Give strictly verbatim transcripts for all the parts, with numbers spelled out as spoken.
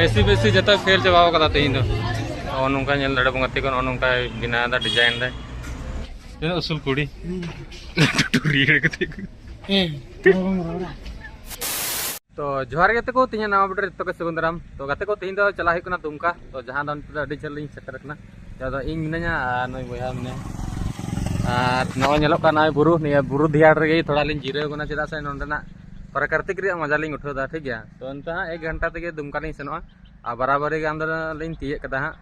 AC ᱵᱮᱥᱤ ᱡᱚᱛᱚ fail ᱪᱟᱵᱟᱣ ᱠᱟᱫᱟ ᱛᱮᱦᱮᱧ ᱫᱚ᱾ ᱱᱚᱜᱼᱚ ᱱᱚᱝᱠᱟ ᱧᱮᱞ ᱫᱟᱲᱮ ᱵᱚᱱ ᱜᱟᱛᱮ ᱠᱚ, ᱱᱚᱜᱼᱚ ᱱᱚᱝᱠᱟᱭ ᱵᱮᱱᱟᱣ ᱮᱫᱟ, ᱰᱤᱡᱟᱭᱤᱱ ᱫᱟᱭ᱾ ᱛᱤᱱᱟᱹᱜ ᱩᱥᱩᱞ ᱠᱩᱲᱤ᱾ ᱦᱩᱸ᱾ ᱴᱩᱴᱩ ᱨᱤᱭᱟᱹᱲ ᱠᱟᱛᱮ ᱠᱚ᱾ ᱦᱮᱸ, ᱛᱚᱵᱮ ᱵᱚᱱ ᱨᱚᱲᱟ᱾ ᱛᱚ ᱡᱚᱦᱟᱨ ᱜᱮ ᱜᱟᱛᱮ ᱠᱚ, ᱛᱮᱦᱮᱧᱟᱜ ᱱᱟᱣᱟ video ᱨᱮ ᱡᱚᱛᱚ ᱠᱚ ᱥᱟᱹᱜᱩᱱ ᱫᱟᱨᱟᱢ᱾ ᱛᱚ ᱜᱟᱛᱮ ᱠᱚ, ᱛᱮᱦᱮᱧ ᱫᱚ ᱪᱟᱞᱟᱜ ᱦᱩᱭᱩᱜ ᱠᱟᱱᱟ ᱫᱩᱢᱠᱟ᱾ ᱛᱚ ᱡᱟᱦᱟᱸ ᱫᱚ ᱱᱤᱛᱚᱜ ᱫᱚ ᱟᱹᱰᱤ ᱡᱷᱟᱹᱞ ᱞᱤᱧ ᱥᱮᱴᱮᱨ ᱠᱟᱱᱟ᱾ ᱡᱟᱦᱟᱸ ᱫᱚ ᱤᱧ ᱢᱤᱱᱟᱹᱧᱟ ᱟᱨ ᱱᱩᱭ ᱵᱚᱭᱦᱟ ᱢᱮᱱᱟᱭᱟ᱾ ᱟᱨ ᱱᱚᱜᱼᱚᱭ ᱧᱮᱞᱚᱜ ᱠᱟᱱᱟ ᱱᱚᱜᱼᱚᱭ ᱵᱩᱨᱩ, ᱱᱤᱭᱟᱹ ᱵᱩᱨᱩ ᱫᱷᱮᱭᱟᱲ ᱨᱮᱜᱮ ᱛᱷᱚᱲᱟ ᱞᱤᱧ ᱡᱤᱨᱟᱹᱣ ᱠᱟᱱᱟ, ᱪᱮᱫᱟᱜ ᱥᱮ ᱱᱚᱸᱰᱮᱱᱟᱜ ᱯᱨᱟᱠᱨᱤᱛᱤᱠ ᱨᱮᱭᱟᱜ ᱢᱚᱡᱟ ᱞᱤᱧ ᱩᱴᱷᱟᱹᱣ ᱮᱫᱟ, ᱴᱷᱤᱠ ᱜᱮᱭᱟ᱾ ᱛᱚ ᱱᱤᱛᱚᱜ ᱦᱟᱸᱜ ᱮᱠ ᱜᱷᱚᱱᱴᱟ ᱛᱮᱜᱮ ᱫᱩᱢᱠᱟ ᱞᱤᱧ ᱥᱮᱱᱚᱜᱼᱟ᱾ ᱟᱨ ᱵᱟᱨᱟᱵᱟᱨᱤ ᱜᱮ ᱟᱢᱫᱚ ᱞᱤᱧ ᱛᱤᱭᱟᱹᱜ ᱠᱟᱫᱟ ᱦᱟᱸᱜ᱾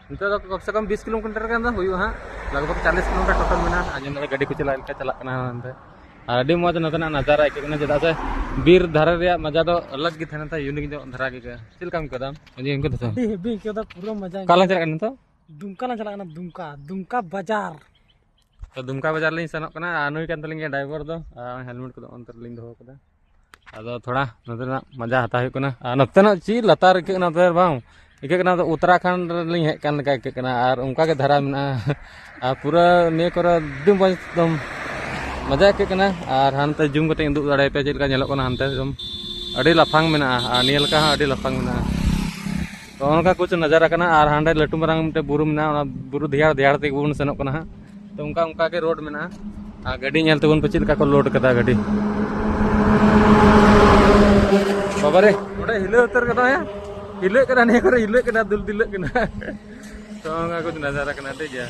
ᱱᱤᱛᱚᱜ ᱫᱚ ᱠᱚᱢ ᱥᱮ ᱠᱚᱢ ᱵᱤᱥ ᱠᱤᱞᱳᱢᱤᱴᱟᱨ ᱜᱟᱱ ᱫᱚ ᱦᱩᱭᱩᱜᱼᱟ ᱦᱟᱸᱜ, ᱞᱟᱜᱽ ᱵᱷᱟᱜᱽ ᱪᱟᱞᱤᱥ ᱠᱤᱞᱳᱢᱤᱴᱟᱨ ᱴᱳᱴᱟᱞ ᱢᱮᱱᱟᱜᱼᱟ᱾ ᱟᱸᱡᱚᱢ ᱫᱟᱲᱮ ᱜᱟᱹᱰᱤ ᱠᱚ ᱪᱟᱞᱟᱜ ᱞᱮᱠᱟ ᱪᱟᱞᱟᱜ ᱠᱟᱱᱟ ᱦᱟᱱᱛᱮ᱾ ᱟᱨ ᱟᱹᱰᱤ ᱢᱚᱡᱽ ᱱᱚᱛᱮᱱᱟᱜ ᱱᱟᱡᱟᱨᱟ ᱟᱹᱭᱠᱟᱹᱜ ᱠᱟᱱᱟ, ᱪᱮᱫᱟᱜ ᱥᱮ ᱵᱤᱨ ᱫᱷᱟᱨᱮ ᱨᱮᱭᱟᱜ ᱢᱟᱡᱟ ᱫᱚ ᱟᱞᱟᱜᱽ ᱜᱮ ᱛᱟᱦᱮᱱᱟ, ᱛᱟᱭ ᱤᱭᱩᱱᱤᱠ ᱧᱚᱜ ᱫᱷᱟᱨᱟ ᱜᱮ ᱟᱹᱭᱠᱟᱹᱜᱼᱟ᱾ ᱪᱮᱫ ᱞᱮᱠᱟᱢ ᱟᱹᱭᱠᱟᱹᱣ ᱫᱟ? ᱟᱹᱰᱤ ᱦᱮᱵᱤ ᱟᱹᱭᱠᱟᱹᱣ ᱫᱟ, ᱯᱩᱨᱟᱹ ᱢᱟᱡᱟ᱾ ᱚᱠᱟ ᱞᱟᱝ ᱪᱟᱞᱟᱜ ᱠᱟᱱᱟ ᱱᱤᱛᱚᱜ? ᱫᱩᱢᱠᱟ ᱞᱟᱝ ᱪᱟᱞᱟᱜ ᱠᱟᱱᱟ, ᱫᱩᱢᱠᱟ, ᱫᱩᱢᱠᱟ ᱵᱟᱡᱟᱨ᱾ ᱛᱚ ᱫᱩᱢᱠᱟ ᱵᱟᱡᱟᱨ ᱞᱤᱧ ᱥᱮᱱᱚᱜ ᱠᱟᱱᱟ, ᱟᱨ ᱱᱩᱭ ᱠᱟᱱ ᱛᱟᱹᱞᱤᱧ ᱜᱮᱭᱟ ᱰᱨᱟᱭᱵᱷᱟᱨ ᱫᱚ, ᱟᱨ ᱦᱮᱞᱢᱮᱴ ᱠᱚᱫᱚ ᱚᱱᱛᱮ ᱨᱮᱞᱤᱧ ᱫᱚᱦᱚ ᱠᱟᱫᱟ᱾ ᱟᱫᱚ ᱛᱷᱚᱲᱟ ᱱᱚᱛᱮᱱᱟᱜ ᱢᱟᱡᱟ ᱦᱟᱛᱟᱣ ᱦᱩᱭᱩᱜ ᱠᱟᱱᱟ᱾ ᱟᱨ ᱱᱚᱛᱮᱱᱟᱜ ᱪᱮᱫ ᱞᱟᱛᱟᱨ ᱟᱹᱭᱠᱟᱹᱜ ᱠᱟᱱᱟ ᱱᱚᱛᱮ, ᱵᱟᱝ ᱟᱹᱭᱠᱟᱹᱜ ᱠᱟᱱᱟ, ᱩᱛᱛᱚᱨᱟᱠᱷᱚᱸᱰ ᱨᱮᱞᱤᱧ ᱦᱮᱡ ᱠᱟᱱ ᱞᱮᱠᱟ ᱟᱹᱭᱠᱟᱹᱜ ᱠᱟᱱᱟ᱾ ᱟᱨ ᱚᱱᱠᱟ ᱜᱮ ᱫᱷᱟᱨᱟ ᱢᱮᱱᱟᱜᱼᱟ᱾ ᱟᱨ ᱯᱩᱨᱟᱹ ᱱᱤᱭᱟᱹ ᱠᱚᱨᱮ ᱟᱹᱰᱤ ᱢᱚᱡᱽ ᱮᱠᱫᱚᱢ ᱢᱟᱡᱟ ᱟᱹᱭᱠᱟᱹᱜ ᱠᱟᱱᱟ᱾ ᱟᱨ ᱦᱟᱱᱛᱮ ᱡᱩᱢ ᱠᱟᱛᱮ ᱩᱫᱩᱜ ᱫᱟᱲᱮᱭᱟᱯᱮᱭᱟ ᱪᱮᱫ ᱞᱮᱠᱟ ᱧᱮᱞᱚᱜ ᱠᱟᱱᱟ ᱦᱟᱱᱛᱮ ᱮᱠᱫᱚᱢ ᱟᱹᱰᱤ ᱞᱟᱯᱷᱟᱝ ᱢᱮᱱᱟᱜᱼᱟ᱾ ᱟᱨ ᱱᱤᱭᱟᱹ ᱞᱮᱠᱟ ᱦᱚᱸ ᱟᱹᱰᱤ ᱞᱟᱯᱷᱟᱝ ᱢᱮᱱᱟᱜᱼᱟ᱾ ᱛᱚ ᱱᱚᱜᱼᱚ ᱱᱚᱝᱠᱟ ᱠᱩᱪ ᱱᱟᱡᱟᱨᱟ ᱠᱟᱱᱟ᱾ ᱟᱨ ᱦᱟᱸᱰᱮ ᱞᱟᱹᱴᱩ ᱢᱟᱨᱟᱝ ᱢᱤᱫᱴᱮᱱ ᱵᱩᱨᱩ ᱢᱮᱱᱟᱜᱼᱟ, ᱚᱱᱟ ᱵᱩᱨᱩ ᱫᱷᱮᱭᱟᱲ ᱫᱷᱮᱭᱟᱲ ᱛᱮᱜᱮ ᱵᱚᱱ ᱥᱮᱱᱚᱜ ᱠᱟᱱᱟ ᱦᱟᱸᱜ᱾ ᱛᱚ ᱚᱱᱠᱟ ᱚᱱᱠᱟ ᱜᱮ ᱨᱳᱰ ᱢᱮᱱᱟᱜᱼᱟ᱾ ᱟᱨ ᱜᱟᱹᱰᱤ ᱧᱮᱞ ᱛᱟᱵᱚᱱ ᱯᱮ ᱪᱮᱫ ᱞᱮᱠᱟ ᱠᱚ ᱞᱳᱰ ᱠᱟᱫᱟ ᱜᱟᱹᱰᱤ᱾ ᱵᱟᱵᱟᱨᱮ, ᱱᱚᱰᱮ ᱦᱤᱞᱟᱹᱣ ᱩᱛᱟᱹᱨ ᱠᱟᱫᱟ ᱭᱟ, ᱦᱤᱞᱟᱹᱜ ᱠᱟᱱᱟ, ᱱᱤᱭᱟᱹ ᱠᱚᱨᱮ ᱦᱤᱞᱟᱹᱜ ᱠᱟᱱᱟ, ᱫᱩᱞ ᱫᱤᱞᱟᱹᱜ ᱠᱟᱱᱟ᱾ ᱛᱚ ᱚᱱᱠᱟ ᱠᱚ ᱱᱟᱡᱟᱨᱟ ᱠᱟᱱᱟ, ᱴᱷᱤᱠ ᱜᱮᱭᱟ᱾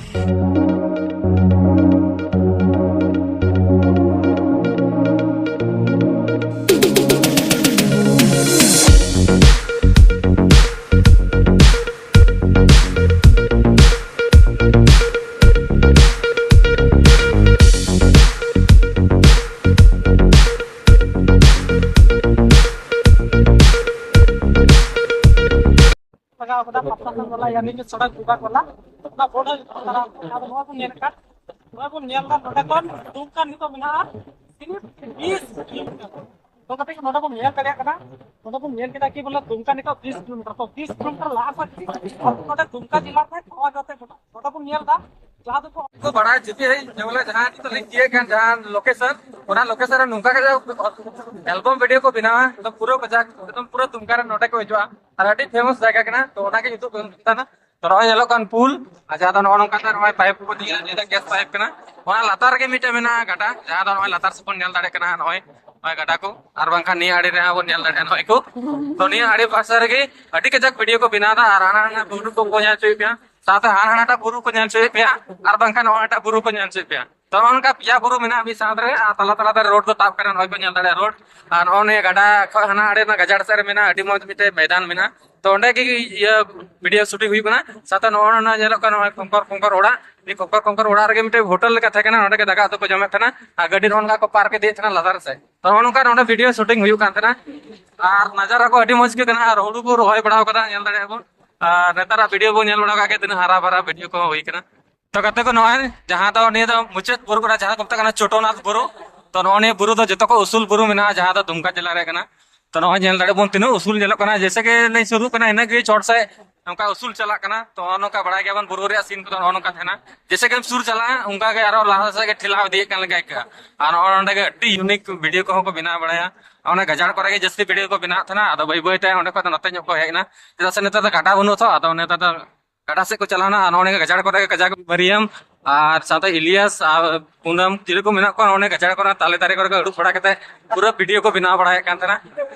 ᱞᱟᱜᱟᱣ ᱠᱟᱫᱟ, ᱯᱟᱛᱟ ᱠᱷᱚᱱ ᱵᱚᱞᱟ, ᱭᱟᱱᱤ ᱠᱤ ᱥᱚᱲᱚᱠ ᱵᱤᱵᱷᱟᱜᱽ ᱵᱚᱞᱟ᱾ ᱚᱱᱟ ᱵᱳᱨᱰ ᱦᱚᱸ ᱡᱚᱛᱚ ᱛᱟᱨᱟ, ᱟᱫᱚ ᱱᱚᱣᱟ ᱵᱚᱱ ᱧᱮᱞ ᱠᱟᱫ, ᱱᱚᱣᱟ ᱵᱚᱱ ᱧᱮᱞ ᱫᱟ, ᱱᱚᱰᱮ ᱠᱷᱚᱱ ᱫᱩᱢᱠᱟ ᱱᱤᱛᱚᱜ ᱢᱮᱱᱟᱜᱼᱟ ᱥᱤᱨᱤᱯ ᱵᱤᱥ ᱠᱤᱞᱳᱢᱤᱴᱟᱨ᱾ ᱛᱚ ᱠᱟᱛᱮ ᱱᱚᱰᱮ ᱵᱚᱱ ᱧᱮᱞ ᱫᱟᱲᱮᱭᱟᱜ ᱠᱟᱱᱟ, ᱱᱚᱰᱮ ᱵᱚᱱ ᱧᱮᱞ ᱠᱮᱫᱟ ᱠᱤ ᱵᱚᱞᱮ ᱫᱩᱢᱠᱟ ᱱᱤᱛᱚᱜ ᱵᱤᱥ ᱠᱤᱞᱳᱢᱤᱴᱟᱨ, ᱛᱚ ᱵᱤᱥ ᱠᱤᱞᱳᱢᱤᱴᱟᱨ ᱞᱟᱦᱟ ᱠᱷᱚᱱ ᱜᱮ ᱟᱵᱚ ᱱᱚᱰᱮ ᱫᱩᱢᱠᱟ ᱡᱮᱞᱟ ᱨᱮ ᱱᱚᱣᱟ ᱡᱟᱛᱮ ᱱᱚᱰᱮ ᱵᱚᱱ ᱧᱮᱞ ᱫᱟ, ᱡᱟᱦᱟᱸ ᱫᱚᱠᱚ ᱠᱚ ᱵᱟᱲᱟᱭ ᱡᱩᱫᱤ ᱦᱮᱡ ᱵᱚᱞᱮ ᱡᱟᱦᱟᱸ ᱱᱤᱛᱚᱜ ᱞᱤᱧ ᱛᱤᱭᱟᱹᱜ ᱠᱟᱱ ᱡᱟᱦᱟᱸ ᱞᱳᱠᱮᱥᱚᱱ, ᱚᱱᱟ ᱞᱳᱠᱮᱥᱚᱱ ᱨᱮ ᱱᱚᱝᱠᱟ ᱠᱟᱛᱮ ᱮᱞᱵᱟᱢ ᱵᱷᱤᱰᱤᱭᱳ ᱠᱚ ᱵᱮᱱᱟᱣᱟ, ᱮᱠᱫᱚᱢ ᱯᱩᱨᱟᱹ ᱠᱟᱡᱟᱠ, ᱮᱠᱫᱚᱢ ᱯᱩᱨᱟᱹ ᱫᱩᱢᱠᱟ ᱨᱮ ᱱᱚᱰᱮ ᱠᱚ ᱦᱤᱡᱩᱜᱼᱟ᱾ ᱟᱨ ᱟᱹᱰᱤ ᱯᱷᱮᱢᱟᱥ ᱡᱟᱭᱜᱟ ᱠᱟᱱᱟ, ᱛᱚ ᱚᱱᱟᱜᱮ ᱧᱩᱛᱩᱢ ᱠᱟᱱᱟ᱾ ᱛᱚ ᱱᱚᱜᱼᱚᱭ ᱧᱮᱞᱚᱜ ᱠᱟᱱ ᱯᱩᱞ, ᱟᱨ ᱡᱟᱦᱟᱸ ᱫᱚ ᱱᱚᱜᱼᱚ ᱱᱚᱝᱠᱟ ᱛᱮ ᱱᱚᱜᱼᱚᱭ ᱯᱟᱭᱤᱯ ᱠᱚ ᱤᱫᱤᱭᱟ, ᱱᱤᱭᱟᱹ ᱫᱚ ᱜᱮᱥ ᱯᱟᱭᱤᱯ ᱠᱟᱱᱟ᱾ ᱚᱱᱟ ᱞᱟᱛᱟᱨ ᱨᱮᱜᱮ ᱢᱤᱫᱴᱮᱱ ᱢᱮᱱᱟᱜᱼᱟ ᱜᱟᱰᱟ, ᱡᱟᱦᱟᱸ ᱫᱚ ᱱᱚᱜᱼᱚᱭ ᱞᱟᱛᱟᱨ ᱥᱮᱫ ᱵᱚᱱ ᱧᱮᱞ ᱫᱟᱲᱮᱭᱟᱜ ᱠᱟᱱᱟ ᱱᱚᱜᱼᱚᱭ, ᱱᱚᱜᱼᱚᱭ ᱜᱟᱰᱟ ᱠᱚ, ᱟᱨ ᱵᱟᱝᱠᱷᱟᱱ ᱱᱤᱭᱟᱹ ᱟᱲᱮ ᱨᱮᱦᱚᱸ ᱵᱚᱱ ᱧᱮᱞ ᱫᱟᱲᱮᱭᱟᱜᱼᱟ ᱱᱚᱜᱼᱚᱭ ᱠᱚ᱾ ᱛᱚ ᱱᱤᱭᱟᱹ ᱟᱲᱮ ᱯᱟᱥᱮ ᱨᱮᱜᱮ ᱟᱹᱰᱤ ᱠᱟᱡᱟᱠ ᱵᱷᱤᱰᱤᱭᱳ ᱠᱚ ᱵᱮᱱᱟᱣ ᱮᱫᱟ, ᱟᱨ ᱦᱟᱱᱟ ᱦᱟᱱᱟ ᱵᱩᱨᱩ ᱠᱚᱠᱚ ᱧᱮᱞ ᱦᱚᱪᱚᱭᱮᱫ ᱯᱮᱭᱟ, ᱥᱟᱶᱛᱮ ᱦᱟᱱᱟ ᱦᱟᱱᱟᱴᱟᱜ ᱵᱩᱨᱩ ᱠᱚ ᱧᱮᱞ ᱦᱚᱪᱚᱭᱮᱫ ᱯᱮᱭᱟ, ᱟᱨ ᱵᱟᱝᱠᱷᱟᱱ ᱱᱚᱜᱼᱚᱭᱴᱟᱜ ᱵᱩᱨᱩ ᱠᱚ ᱧᱮᱞ ᱦᱚᱪᱚᱭᱮᱫ ᱯᱮᱭᱟ᱾ ᱛᱚ ᱱᱚᱜᱼᱚ ᱱᱚᱝᱠᱟ ᱯᱮᱭᱟ ᱵᱩᱨᱩ ᱢᱮᱱᱟᱜᱼᱟ ᱢᱤᱫ ᱥᱟᱶᱛᱮ ᱨᱮ, ᱟᱨ ᱛᱟᱞᱟ ᱛᱟᱞᱟᱛᱮ ᱨᱳᱰ ᱫᱚ ᱛᱟᱵ ᱠᱟᱱᱟ, ᱱᱚᱜᱼᱚᱭ ᱯᱮ ᱧᱮᱞ ᱫᱟᱲᱮᱭᱟᱜᱼᱟ ᱨᱳᱰ᱾ ᱟᱨ ᱱᱚᱜᱼᱚ ᱱᱤᱭᱟᱹ ᱜᱟᱰᱟ ᱠᱷᱚᱱ ᱦᱟᱱᱟ ᱟᱲᱮ ᱨᱮᱱᱟᱜ ᱜᱟᱡᱟᱲ ᱥᱮᱫ ᱨᱮ ᱢᱮᱱᱟᱜᱼᱟ ᱟᱹᱰᱤ ᱢᱚᱡᱽ ᱢᱤᱫᱴᱮᱡ ᱢᱚᱭᱫᱟᱱ ᱢᱮᱱᱟᱜᱼᱟ᱾ ᱛᱚ ᱚᱸᱰᱮ ᱜᱮ ᱤᱭᱟᱹ ᱵᱷᱤᱰᱤᱭᱳ ᱥᱩᱴᱤᱝ ᱦᱩᱭᱩᱜ ᱠᱟᱱᱟ᱾ ᱥᱟᱶᱛᱮ ᱱᱚᱜᱼᱚ ᱱᱚᱣᱟ ᱧᱮᱞᱚᱜ ᱠᱟᱱᱟ ᱱᱚᱜᱼᱚᱭ ᱠᱚᱝᱠᱚᱨ ᱠᱚᱝᱠᱚᱨ ᱚᱲᱟᱜ, ᱱᱤᱭᱟᱹ ᱠᱚᱝᱠᱚᱨ ᱠᱚᱝᱠᱚᱨ ᱚᱲᱟᱜ ᱨᱮᱜᱮ ᱢᱤᱫᱴᱮᱡ ᱦᱳᱴᱮᱞ ᱞᱮᱠᱟ ᱛᱟᱦᱮᱸ ᱠᱟᱱᱟ, ᱱᱚᱸᱰᱮ ᱜᱮ ᱫᱟᱠᱟ ᱩᱛᱩ ᱠᱚ ᱡᱚᱢᱮᱫ ᱛᱟᱦᱮᱱᱟ᱾ ᱟᱨ ᱜᱟᱹᱰᱤ ᱱᱚᱜᱼᱚ ᱱᱚᱝᱠᱟ ᱠᱚ ᱯᱟᱨᱠ ᱤᱫᱤᱭᱮᱫ ᱛᱟᱦᱮᱱᱟ ᱞᱟᱛᱟᱨ ᱥᱮᱫ᱾ ᱛᱚ ᱱᱚᱜᱼᱚ ᱱᱚᱝᱠᱟ ᱱᱚᱸᱰᱮ ᱵᱷᱤᱰᱤᱭᱳ ᱥᱩᱴᱤᱝ ᱦᱩᱭᱩᱜ ᱠᱟᱱ ᱛᱟᱦᱮᱱᱟ᱾ ᱟᱨ ᱱᱟᱡᱟᱨᱟ ᱠᱚ ᱟᱹᱰᱤ ᱢᱚᱡᱽ ᱜᱮ ᱠᱟᱱᱟ, ᱟᱨ ᱦᱩᱲᱩ ᱠᱚ ᱨᱚᱦᱚᱭ ᱵᱟᱲᱟ ᱠᱟᱫᱟ, ᱧᱮᱞ ᱫᱟᱲᱮᱭᱟᱜᱼᱟ ᱵᱚᱱ᱾ ᱟᱨ ᱱᱮᱛᱟᱨᱟᱜ ᱵᱷᱤᱰᱤᱭᱳ ᱵᱚᱱ ᱧᱮᱞ ᱵᱟᱲᱟ ᱠᱟᱜ ᱜᱮ, ᱛᱤᱱᱟᱹᱜ ᱦᱟᱨᱟ ᱵᱷᱟᱨᱟ ᱵᱷᱤᱰᱤᱭᱳ ᱠᱚᱦᱚᱸ ᱦᱩᱭ ᱠᱟᱱᱟ᱾ ᱛᱚ ᱜᱟᱛᱮ ᱠᱚ, ᱱᱚᱜᱼᱚᱭ ᱡᱟᱦᱟᱸ ᱫᱚ ᱱᱤᱭᱟᱹ ᱫᱚ ᱢᱩᱪᱟᱹᱫ ᱵᱩᱨᱩ ᱠᱟᱱᱟ, ᱡᱟᱦᱟᱸ ᱠᱚ ᱢᱮᱛᱟᱜ ᱠᱟᱱᱟ ᱪᱳᱴᱳᱱᱟᱛᱷ ᱵᱩᱨᱩ᱾ ᱛᱚ ᱱᱚᱜᱼᱚᱭ ᱱᱤᱭᱟᱹ ᱵᱩᱨᱩ ᱫᱚ ᱡᱚᱛᱚ ᱠᱚ ᱩᱥᱩᱞ ᱵᱩᱨᱩ ᱢᱮᱱᱟᱜᱼᱟ, ᱡᱟᱦᱟᱸ ᱫᱚ ᱫᱩᱢᱠᱟ ᱡᱮᱞᱟ ᱨᱮ ᱠᱟᱱᱟ᱾ ᱛᱚ ᱱᱚᱜᱼᱚᱭ ᱧᱮᱞ ᱫᱟᱲᱮᱭᱟᱜ ᱵᱚᱱ ᱛᱤᱱᱟᱹᱜ ᱩᱥᱩᱞ ᱧᱮᱞᱚᱜ ᱠᱟᱱᱟ᱾ ᱡᱮᱭᱥᱮ ᱠᱤ ᱞᱤᱧ ᱥᱩᱨᱩᱜ ᱠᱟᱱᱟ, ᱤᱱᱟᱹᱜ ᱜᱮ ᱪᱚᱴ ᱥᱮᱫ ᱱᱚᱝᱠᱟ ᱩᱥᱩᱞ ᱪᱟᱞᱟᱜ ᱠᱟᱱᱟ᱾ ᱛᱚ ᱱᱚᱜᱼᱚ ᱱᱚᱝᱠᱟ ᱵᱟᱲᱟᱭ ᱜᱮᱭᱟᱵᱚᱱ ᱵᱩᱨᱩ ᱨᱮᱭᱟᱜ ᱥᱤᱱ ᱠᱚᱫᱚ ᱱᱚᱜᱼᱚ ᱱᱚᱝᱠᱟ ᱛᱟᱦᱮᱱᱟ᱾ ᱡᱮᱭᱥᱮ ᱜᱮᱢ ᱥᱩᱨ ᱪᱟᱞᱟᱜᱼᱟ, ᱚᱱᱠᱟ ᱜᱮ ᱟᱨᱚ ᱞᱟᱦᱟ ᱥᱮᱫ ᱜᱮ ᱴᱷᱮᱞᱟᱣ ᱤᱫᱤᱭᱮᱫ ᱠᱟᱱ ᱞᱮᱠᱟ ᱟᱹᱭᱠᱟᱹᱜᱼᱟ᱾ ᱟᱨ ᱱᱚᱜᱼᱚᱭ ᱱᱚᱸᱰᱮ ᱜᱮ ᱟᱹᱰᱤ ᱤᱭᱩᱱᱤᱠ ᱵᱷᱤᱰᱤᱭᱳ ᱠᱚᱦᱚᱸ ᱠᱚ ᱵᱮᱱᱟᱣ ᱵᱟᱲᱟᱭᱟ᱾ ᱚᱱᱟ ᱜᱟᱡᱟᱲ ᱠᱚᱨᱮ ᱜᱮ ᱡᱟᱹᱥᱛᱤ ᱵᱷᱤᱰᱤᱭᱳ ᱠᱚ ᱵᱮᱱᱟᱣᱮᱫ ᱛᱟᱦᱮᱱᱟ, ᱟᱫᱚ ᱵᱟᱹᱭ ᱵᱟᱹᱭ ᱛᱮ ᱚᱸᱰᱮ ᱠᱷᱚᱱ ᱫᱚ ᱱᱚᱛᱮ ᱧᱚᱜ ᱠᱚ ᱦᱮᱡ ᱮᱱᱟ, ᱪᱮᱫᱟᱜ ᱥᱮ ᱱᱮᱛᱟᱨ ᱫᱚ ᱜᱟᱰᱟ ᱵᱟᱹᱱᱩᱜᱼᱟ ᱛᱚ, ᱟᱫᱚ ᱱᱮᱛᱟᱨ ᱫᱚ ᱜᱟᱰᱟ ᱥᱮᱫ ᱠᱚ ᱪᱟᱞᱟᱣᱱᱟ᱾ ᱟᱨ ᱱᱚᱜᱼᱚ ᱱᱤᱭᱟᱹ ᱜᱟᱡᱟᱲ ᱠᱚᱨᱮ ᱜᱮ ᱠᱟᱡᱟᱠ ᱢᱟᱨᱤᱭᱟᱢ ᱟᱨ ᱥᱟᱶᱛᱮ ᱤᱞᱤᱭᱟᱥ ᱟᱨ ᱯᱩᱱᱟᱢ ᱪᱤᱞᱤ ᱠᱚ ᱢᱮᱱᱟᱜ ᱠᱚᱣᱟ, ᱚᱱᱮ ᱜᱟᱡᱟᱲ ᱠᱚᱨᱮ ᱛᱟᱞᱮ ᱫᱟᱨᱮ ᱠᱚᱨᱮ ᱠᱚ ᱫᱩᱲᱩᱵ ᱵᱟᱲᱟ ᱠᱟᱛᱮ ᱯᱩᱨᱟᱹ ᱵᱷᱤᱰᱤᱭᱳ ᱠᱚ ᱵᱮᱱᱟᱣ ᱵᱟᱲᱟᱭᱮᱫ ᱠᱟᱱ ᱛᱟᱦᱮᱱᱟ᱾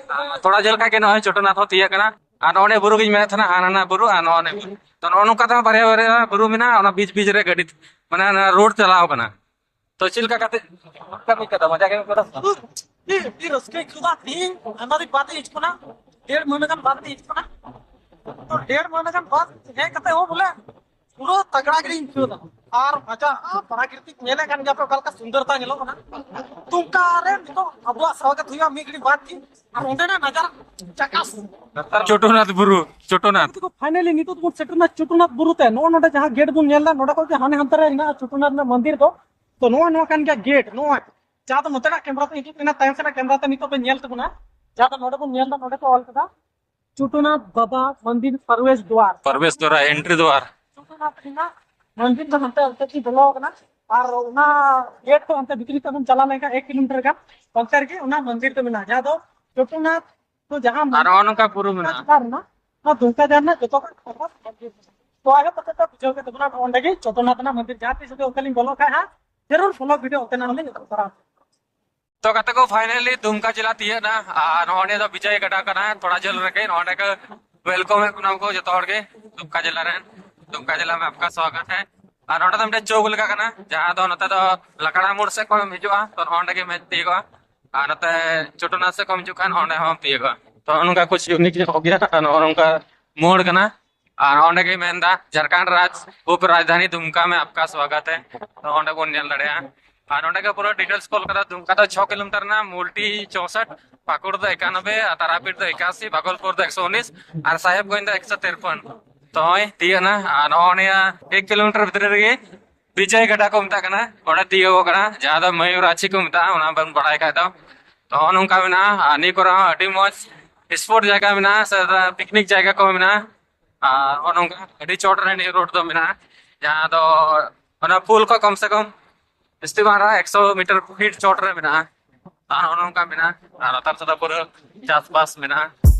ᱟᱨ ᱛᱷᱚᱲᱟ ᱡᱮᱞᱮᱠᱟ ᱜᱮ ᱱᱚᱜᱼᱚᱭ ᱪᱳᱴᱳᱱᱟᱛᱷ ᱦᱚᱸ ᱛᱤᱭᱟᱹᱜ ᱠᱟᱱᱟ᱾ ᱟᱨ ᱱᱚᱜᱼᱚ ᱱᱤᱭᱟᱹ ᱵᱩᱨᱩ ᱜᱤᱧ ᱢᱮᱱᱮᱫ ᱛᱟᱦᱮᱱᱟ, ᱦᱟᱱᱟ ᱱᱟ ᱵᱩᱨᱩ ᱟᱨ ᱱᱚᱜᱼᱚ ᱱᱤᱭᱟᱹ ᱵᱩᱨᱩ᱾ ᱛᱚ ᱱᱚᱜᱼᱚ ᱱᱚᱝᱠᱟ ᱛᱮᱦᱚᱸ ᱵᱟᱨᱭᱟ ᱵᱟᱨᱭᱟ ᱵᱩᱨᱩ ᱢᱮᱱᱟᱜᱼᱟ, ᱚᱱᱟ ᱵᱤᱪ ᱵᱤᱪ ᱨᱮ ᱜᱟᱹᱰᱤ, ᱢᱟᱱᱮ ᱚᱱᱟ ᱨᱳᱰ ᱪᱟᱞᱟᱣ ᱠᱟᱱᱟ᱾ ᱛᱚ ᱪᱮᱫ ᱞᱮᱠᱟ ᱠᱟᱛᱮ ᱠᱟᱹᱢᱤ ᱠᱟᱫᱟ, ᱢᱚᱡᱟ ᱜᱮ ᱠᱟᱫᱟ? ᱟᱹᱰᱤ, ᱟᱹᱰᱤ ᱨᱟᱹᱥᱠᱟᱹ ᱟᱹᱭᱠᱟᱹᱣ ᱫᱟ᱾ ᱛᱮᱦᱮᱧ ᱟᱭᱢᱟ ᱫᱤᱱ ᱵᱟᱫ ᱤᱧ ᱦᱤᱡᱩᱜ ᱠᱟᱱᱟ, ᱰᱮᱲ ᱢᱟᱹᱦᱱᱟᱹ ᱜᱟᱱ ᱵᱟᱫ ᱤᱧ ᱦᱤᱡᱩᱜ ᱠᱟᱱᱟ᱾ ᱛᱚ ᱰᱮᱲ ᱢᱟᱹᱦᱱᱟᱹ ᱜᱟᱱ ᱵᱟᱫ ᱦᱮᱡ ᱠᱟᱛᱮ ᱦᱚᱸ ᱵᱚᱞᱮ ᱯᱩᱨᱟᱹ ᱛᱟᱜᱲᱟ ᱜᱮᱞᱤᱧ ᱟᱹᱭᱠᱟᱹᱣ ᱫᱟ᱾ ᱟᱨ ᱢᱟᱡᱟ, ᱟᱨ ᱯᱨᱟᱠᱨᱤᱛᱤᱠ ᱧᱮᱞᱮᱫ ᱠᱟᱱ ᱜᱮᱭᱟ ᱯᱮ ᱚᱠᱟ ᱞᱮᱠᱟ ᱥᱩᱱᱫᱚᱨᱛᱟ ᱧᱮᱞᱚᱜ ᱠᱟᱱᱟ᱾ ᱛᱚ ᱚᱱᱠᱟ ᱨᱮ ᱱᱤᱛᱚᱜ ᱟᱵᱚᱣᱟᱜ ᱥᱟᱶᱜᱟᱛ ᱦᱩᱭᱩᱜᱼᱟ ᱢᱤᱫ ᱜᱷᱟᱹᱲᱤᱡ ᱵᱟᱫ ᱜᱮ᱾ ᱟᱨ ᱚᱸᱰᱮᱱᱟᱜ ᱱᱟᱡᱟᱨᱟ ᱡᱟᱠᱟᱥ᱾ ᱪᱳᱴᱳᱱᱟᱛᱷ ᱵᱩᱨᱩ, ᱪᱳᱴᱳᱱᱟᱛᱷ᱾ ᱱᱤᱛᱚᱜ ᱫᱚ finally ᱱᱤᱛᱚᱜ ᱫᱚᱵᱚᱱ ᱥᱮᱴᱮᱨ ᱮᱱᱟ ᱪᱳᱴᱳᱱᱟᱛᱷ ᱵᱩᱨᱩ ᱛᱮ᱾ ᱱᱚᱜᱼᱚ ᱱᱚᱰᱮ ᱡᱟᱦᱟᱸ ᱜᱮᱴ ᱵᱚᱱ ᱧᱮᱞ ᱮᱫᱟ, ᱱᱚᱰᱮ ᱠᱷᱚᱱ ᱜᱮ ᱦᱟᱱᱮ ᱦᱟᱱᱛᱮ ᱨᱮ ᱦᱮᱱᱟᱜᱼᱟ ᱪᱳᱴᱳᱱᱟᱛᱷ ᱨᱮᱱᱟᱜ ᱢᱚᱱᱫᱤᱨ ᱫᱚ᱾ ᱛᱚ ᱱᱚᱣᱟ, ᱱᱚᱣᱟ ᱠᱟᱱ ᱜᱮᱭᱟ ᱜᱮᱴ᱾ ᱱᱚᱣᱟ ᱡᱟᱦᱟᱸ ᱫᱚ ᱱᱚᱛᱮᱱᱟᱜ ᱠᱮᱢᱨᱟ ᱛᱮ ᱦᱤᱡᱩᱜ ᱠᱟᱱᱟ, ᱛᱟᱭᱚᱢ ᱥᱮᱱᱟᱜ ᱠᱮᱢᱨᱟ ᱛᱮ ᱱᱤᱛᱚᱜ ᱵᱚᱱ ᱧᱮᱞ ᱛᱟᱵᱚᱱᱟ᱾ ᱡᱟᱦᱟᱸ ᱫᱚ ᱱᱚᱰᱮ ᱵᱚᱱ ᱧᱮᱞ ᱮᱫᱟ, ᱱᱚᱰᱮ ᱠᱚ ᱚᱞ ᱠᱟᱫᱟ ᱪᱳᱴᱳᱱᱟᱛᱷ ᱵᱟᱵᱟ ᱢᱚᱱᱫᱤᱨ ᱯᱨᱚᱵᱮᱥ ᱫᱣᱟᱨ᱾ ᱯᱨᱚᱵᱮᱥ ᱫᱣᱟᱨ, entry ᱫᱣᱟᱨ᱾ ᱪᱳᱴᱳᱱᱟᱛᱷ ᱨᱮᱱᱟᱜ ᱢᱚᱱᱫᱤᱨ ᱫᱚ ᱦᱟᱱᱛᱮ ᱚᱱᱛᱮ ᱠᱤᱱ ᱵᱚᱞᱚ ᱟᱠᱟᱱᱟ᱾ ᱟᱨ ᱚᱱᱟ ᱜᱮᱴ ᱠᱷᱚᱱ ᱚᱱᱛᱮ ᱵᱷᱤᱛᱨᱤ ᱛᱮ ᱵᱚᱱ ᱪᱟᱞᱟᱣ ᱞᱮᱱᱠᱷᱟᱱ ᱮᱠ ᱠᱤᱞᱳᱢᱤᱴᱟᱨ ᱜᱟᱱ ᱚᱱᱛᱮ ᱨᱮᱜᱮ ᱚᱱᱟ ᱢᱚᱱᱫᱤᱨ ᱫᱚ ᱢᱮᱱᱟᱜᱼᱟ, ᱡᱟᱦᱟᱸ ᱫᱚ ᱪᱚᱴᱩᱱᱟᱛᱷ ᱫᱚ ᱡᱟᱦᱟᱸ ᱟᱨ ᱱᱚᱜᱼᱚ ᱱᱚᱝᱠᱟ ᱵᱩᱨᱩ ᱢᱮᱱᱟᱜᱼᱟ᱾ ᱡᱷᱟᱨᱱᱟ ᱨᱮᱱᱟᱜ, ᱱᱚᱣᱟ ᱫᱩᱢᱠᱟ ᱡᱷᱟᱨᱱᱟ ᱡᱚᱛᱚ ᱠᱷᱚᱱ ᱯᱷᱮᱢᱟᱥ ᱢᱚᱱᱫᱤᱨ ᱠᱟᱱᱟ᱾ ᱛᱚ ᱟᱭᱳ ᱛᱟᱠᱚ ᱠᱚ ᱵᱩᱡᱷᱟᱹᱣ ᱠᱮᱫ ᱛᱟᱵᱚᱱᱟ ᱱᱚᱜᱼᱚ ᱱᱚᱸᱰᱮ ᱜᱮ ᱪᱚᱴᱩᱱᱟᱛᱷ ᱨᱮᱱᱟᱜ ᱢᱚᱱᱫᱤᱨ᱾ ᱡᱟᱦᱟᱸ ᱛᱤᱥ ᱡᱩᱫᱤ ᱚᱱᱠᱟ ᱞᱤᱧ ᱵᱚᱞᱚᱜ ᱠᱷᱟᱡ ᱦᱟᱸᱜ ᱡᱟᱹᱨᱩᱲ ᱯᱷᱚᱞᱳ ᱵᱷᱤᱰᱤᱭᱳ ᱚᱱᱛᱮ ᱱᱟᱜ ᱦᱚᱸᱞᱤᱧ ᱟᱹᱜᱩ ᱛᱚᱨᱟ᱾ ᱛᱚ ᱜᱟᱛᱮ ᱠᱚ, finally ᱫᱩᱢᱠᱟ ᱡᱮᱞᱟ ᱛᱤᱭᱟᱹᱜ ᱮᱱᱟ᱾ ᱟᱨ ᱱᱚᱜᱼᱚ ᱱᱤᱭᱟᱹ ᱫᱚ ᱵᱤᱡᱚᱭ ᱜᱟᱰᱟ ᱠᱟᱱᱟ, ᱛᱷᱚᱲᱟ ᱡᱷᱟᱹᱞ ᱨᱮᱜᱮ᱾ ᱱᱚᱜᱼᱚ ᱱᱚᱸᱰᱮ ᱠᱚ welcome ᱮᱫ ᱵᱚᱱᱟ ᱠᱚ ᱡᱚᱛᱚ ᱦᱚᱲ ᱜᱮ ᱫᱩᱢᱠᱟ ᱡᱮᱞᱟ ᱨᱮᱱ᱾ दुमका जिला में आपका स्वागत है। ᱟᱨ ᱱᱚᱸᱰᱮ ᱫᱚ ᱢᱤᱫᱴᱮᱱ ᱪᱚᱠ ᱞᱮᱠᱟ ᱠᱟᱱᱟ, ᱡᱟᱦᱟᱸ ᱫᱚ ᱱᱚᱛᱮ ᱫᱚ ᱞᱟᱠᱲᱟ ᱢᱳᱲ ᱥᱮᱫ ᱠᱷᱚᱱ ᱮᱢ ᱦᱤᱡᱩᱜᱼᱟ ᱛᱚ ᱱᱚᱜᱼᱚ ᱱᱚᱸᱰᱮ ᱜᱮ ᱢᱮᱪ ᱛᱤᱭᱳᱜᱚᱜᱼᱟ᱾ ᱟᱨ ᱱᱚᱛᱮ ᱪᱚᱴᱚᱱᱟ ᱥᱮᱫ ᱠᱷᱚᱱ ᱦᱤᱡᱩᱜ ᱠᱷᱟᱱ ᱚᱸᱰᱮ ᱦᱚᱸ ᱛᱤᱭᱳᱜᱚᱜᱼᱟ᱾ ᱛᱚ ᱱᱚᱝᱠᱟ ᱠᱩᱪ unique ᱧᱚᱜ ᱜᱮᱭᱟ᱾ ᱟᱨ ᱱᱚᱜᱼᱚ ᱱᱚᱝᱠᱟ ᱢᱳᱲ ᱠᱟᱱᱟ᱾ ᱟᱨ ᱚᱸᱰᱮ ᱜᱮ ᱢᱮᱱᱫᱟ, ᱡᱷᱟᱲᱠᱷᱚᱸᱰ ᱨᱟᱡᱽ ᱩᱯ ᱨᱟᱡᱽᱫᱷᱟᱱᱤ ᱫᱩᱢᱠᱟ ᱢᱮ ᱟᱯᱠᱟ ᱥᱣᱟᱜᱟᱛ ᱦᱮ᱾ ᱛᱚ ᱚᱸᱰᱮ ᱵᱚᱱ ᱧᱮᱞ ᱫᱟᱲᱮᱭᱟᱜᱼᱟ᱾ ᱟᱨ ᱱᱚᱸᱰᱮ ᱜᱮ ᱯᱩᱨᱟᱹ details ᱠᱚ ᱚᱞ ᱠᱟᱫᱟ᱾ ᱫᱩᱢᱠᱟ ᱫᱚ ᱪᱷᱚ ᱠᱤᱞᱳᱢᱤᱴᱟᱨ ᱨᱮᱱᱟᱜ, ᱢᱩᱞᱴᱤ ᱪᱳᱥᱚᱴ, ᱯᱟᱠᱩᱲ ᱫᱚ ᱮᱠᱟᱱᱚᱵᱵᱳᱭ, ᱟᱨ ᱛᱟᱨᱟᱯᱤᱴ ᱫᱚ ᱮᱠᱟᱥᱤ, ᱵᱟᱜᱚᱞᱯᱩᱨ ᱫᱚ ᱮᱠᱥᱚ ᱩᱱᱤᱥ, ᱟᱨ ᱥᱟᱦᱮᱵᱽᱜᱚᱸᱡᱽ ᱫᱚ ᱮᱠᱥᱚ ᱛᱤᱨᱯᱚᱱ᱾ ᱛᱚ ᱱᱚᱜᱼᱚᱭ ᱛᱤᱭᱟᱹᱜ ᱮᱱᱟ᱾ ᱟᱨ ᱱᱚᱜᱼᱚ ᱱᱤᱭᱟᱹ ᱮᱠ ᱠᱤᱞᱳᱢᱤᱴᱟᱨ ᱵᱷᱤᱛᱨᱤ ᱨᱮᱜᱮ ᱵᱤᱡᱚᱭ ᱜᱟᱰᱟ ᱠᱚ ᱢᱮᱛᱟᱜ ᱠᱟᱱᱟ, ᱚᱸᱰᱮ ᱛᱤᱭᱳᱜᱚᱜ ᱠᱟᱱᱟ, ᱡᱟᱦᱟᱸ ᱫᱚ ᱢᱚᱭᱩᱨᱟᱪᱷᱤ ᱠᱚ ᱢᱮᱛᱟᱜᱼᱟ, ᱚᱱᱟ ᱵᱮᱱ ᱵᱟᱲᱟᱭ ᱠᱷᱟᱡ ᱫᱚ᱾ ᱛᱚ ᱱᱚᱜᱼᱚ ᱱᱚᱝᱠᱟ ᱢᱮᱱᱟᱜᱼᱟ᱾ ᱟᱨ ᱱᱤᱭᱟᱹ ᱠᱚᱨᱮ ᱦᱚᱸ ᱟᱹᱰᱤ ᱢᱚᱡᱽ spot ᱡᱟᱭᱜᱟ ᱢᱮᱱᱟᱜᱼᱟ, ᱥᱮ picnic ᱡᱟᱭᱜᱟ ᱠᱚ ᱢᱮᱱᱟᱜᱼᱟ᱾ ᱟᱨ ᱱᱚᱜᱼᱚ ᱱᱚᱝᱠᱟ ᱟᱹᱰᱤ ᱪᱚᱴ ᱨᱮ ᱱᱤᱭᱟᱹ road ᱫᱚ ᱢᱮᱱᱟᱜᱼᱟ, ᱡᱟᱦᱟᱸ ᱫᱚ ᱚᱱᱟ ᱯᱳᱞ ᱠᱷᱚᱱ ᱠᱚᱢ ᱥᱮ ᱠᱚᱢ ᱡᱟᱹᱥᱛᱤ ᱵᱟᱝ ᱨᱮᱦᱚᱸ ᱮᱠᱥᱚ ᱢᱤᱴᱟᱨ ᱯᱷᱤᱴ ᱪᱚᱴ ᱨᱮ ᱢᱮᱱᱟᱜᱼᱟ᱾ ᱟᱨ ᱱᱚᱜᱼᱚ ᱱᱚᱝᱠᱟ ᱢᱮᱱᱟᱜᱼᱟ᱾ ᱟᱨ ᱞᱟᱛᱟᱨ ᱥᱮᱫ ᱫᱚ ᱯᱩᱨᱟᱹ ᱪᱟᱥᱵᱟᱥ ᱢᱮᱱᱟᱜᱼᱟ᱾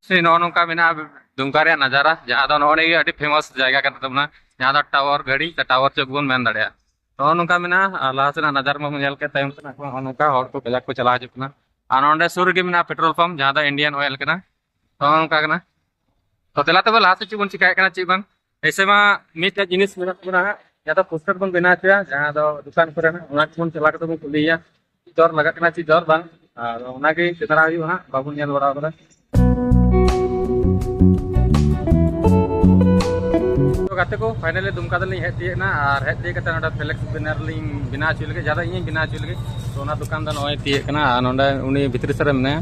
ᱥᱮ ᱱᱚᱜᱼᱚ ᱱᱚᱝᱠᱟ ᱢᱮᱱᱟᱜᱼᱟ ᱫᱩᱢᱠᱟ ᱨᱮᱭᱟᱜ ᱱᱟᱡᱟᱨᱟ, ᱡᱟᱦᱟᱸ ᱫᱚ ᱱᱚᱜᱼᱚ ᱱᱤᱭᱟᱹ ᱜᱮ ᱟᱹᱰᱤ famous ᱡᱟᱭᱜᱟ ᱠᱟᱱ ᱛᱟᱵᱚᱱᱟ, ᱡᱟᱦᱟᱸ ᱫᱚ tower ᱜᱷᱟᱹᱲᱤ ᱥᱮ tower ᱪᱚᱠ ᱵᱚᱱ ᱢᱮᱱ ᱫᱟᱲᱮᱭᱟᱜᱼᱟ᱾ ᱱᱚᱜᱼᱚ ᱱᱚᱝᱠᱟ ᱢᱮᱱᱟᱜᱼᱟ᱾ ᱟᱨ ᱞᱟᱦᱟ ᱥᱮᱱᱟᱜ ᱱᱟᱡᱟᱨ ᱢᱟᱵᱚᱱ ᱧᱮᱞ ᱠᱮᱫ, ᱛᱟᱭᱚᱢ ᱥᱮᱱᱟᱜ ᱠᱚ ᱱᱚᱜᱼᱚ ᱱᱚᱝᱠᱟ ᱦᱚᱲ ᱠᱚ ᱠᱟᱡᱟᱠ ᱠᱚ ᱪᱟᱞᱟᱣ ᱦᱤᱡᱩᱜ ᱠᱟᱱᱟ᱾ ᱟᱨ ᱱᱚᱸᱰᱮ ᱥᱩᱨ ᱨᱮᱜᱮ ᱢᱮᱱᱟᱜᱼᱟ petrol pump, ᱡᱟᱦᱟᱸ ᱫᱚ Indian Oil ᱠᱟᱱᱟ᱾ ᱱᱚᱜᱼᱚ ᱱᱚᱝᱠᱟ ᱠᱟᱱᱟ᱾ ᱛᱚ ᱫᱮᱞᱟ ᱛᱚᱵᱮ ᱞᱟᱦᱟ ᱥᱮᱫ ᱪᱮᱫ ᱵᱚᱱ ᱪᱤᱠᱟᱭᱮᱫ ᱠᱟᱱᱟ ᱪᱮᱫ ᱵᱟᱝ᱾ ᱮᱭᱥᱮ ᱢᱟ ᱢᱤᱫᱴᱮᱡ ᱡᱤᱱᱤᱥ ᱢᱮᱱᱟᱜ ᱛᱟᱵᱚᱱᱟ ᱦᱟᱸᱜ, ᱡᱟᱦᱟᱸ ᱫᱚ poster ᱵᱚᱱ ᱵᱮᱱᱟᱣ ᱦᱚᱪᱚᱭᱟ, ᱡᱟᱦᱟᱸ ᱫᱚ ᱫᱚᱠᱟᱱ ᱠᱚᱨᱮ ᱦᱟᱸᱜ, ᱚᱱᱟ ᱠᱚᱵᱚᱱ ᱪᱟᱞᱟᱣ ᱠᱟᱛᱮ ᱵᱚᱱ ᱠᱩᱞᱤᱭᱮᱭᱟ᱾ ᱪᱮᱫ ᱫᱚᱨ ᱞᱟᱜᱟᱜ ᱠᱟᱱᱟ, ᱪᱮᱫ ᱫᱚᱨ ᱵᱟᱝ᱾ ᱟᱨ ᱚᱱᱟᱜᱮ ᱥᱮᱸᱫᱽᱨᱟ ᱦᱩᱭᱩᱜᱼᱟ ᱦᱟᱸᱜ, ᱵᱟᱵᱚᱱ ᱧᱮᱞ ᱵᱟᱲᱟ ᱟᱠᱟᱫᱟ᱾ ᱛᱚ ᱜᱟᱛᱮ ᱠᱚ, finally ᱫᱩᱢᱠᱟ ᱫᱚᱞᱤᱧ ᱦᱮᱡ ᱛᱤᱭᱟᱹᱜ ᱮᱱᱟ᱾ ᱟᱨ ᱦᱮᱡ ᱛᱤᱭᱟᱹᱜ ᱠᱟᱛᱮ ᱱᱚᱰᱮ flex banner ᱞᱤᱧ ᱵᱮᱱᱟᱣ ᱦᱚᱪᱚᱭ ᱞᱟᱹᱜᱤᱫ, ᱡᱟᱦᱟᱸ ᱫᱚ ᱤᱧᱤᱧ ᱵᱮᱱᱟᱣ ᱦᱚᱪᱚᱭ ᱞᱟᱹᱜᱤᱫ᱾ ᱛᱚ ᱚᱱᱟ ᱫᱚᱠᱟᱱ ᱫᱚ ᱱᱚᱜᱼᱚᱭ ᱛᱤᱭᱟᱹᱜ ᱠᱟᱱᱟ᱾ ᱟᱨ ᱱᱚᱰᱮ ᱩᱱᱤ ᱵᱷᱤᱛᱨᱤ ᱥᱮᱫ ᱨᱮ ᱢᱮᱱᱟᱭᱟ᱾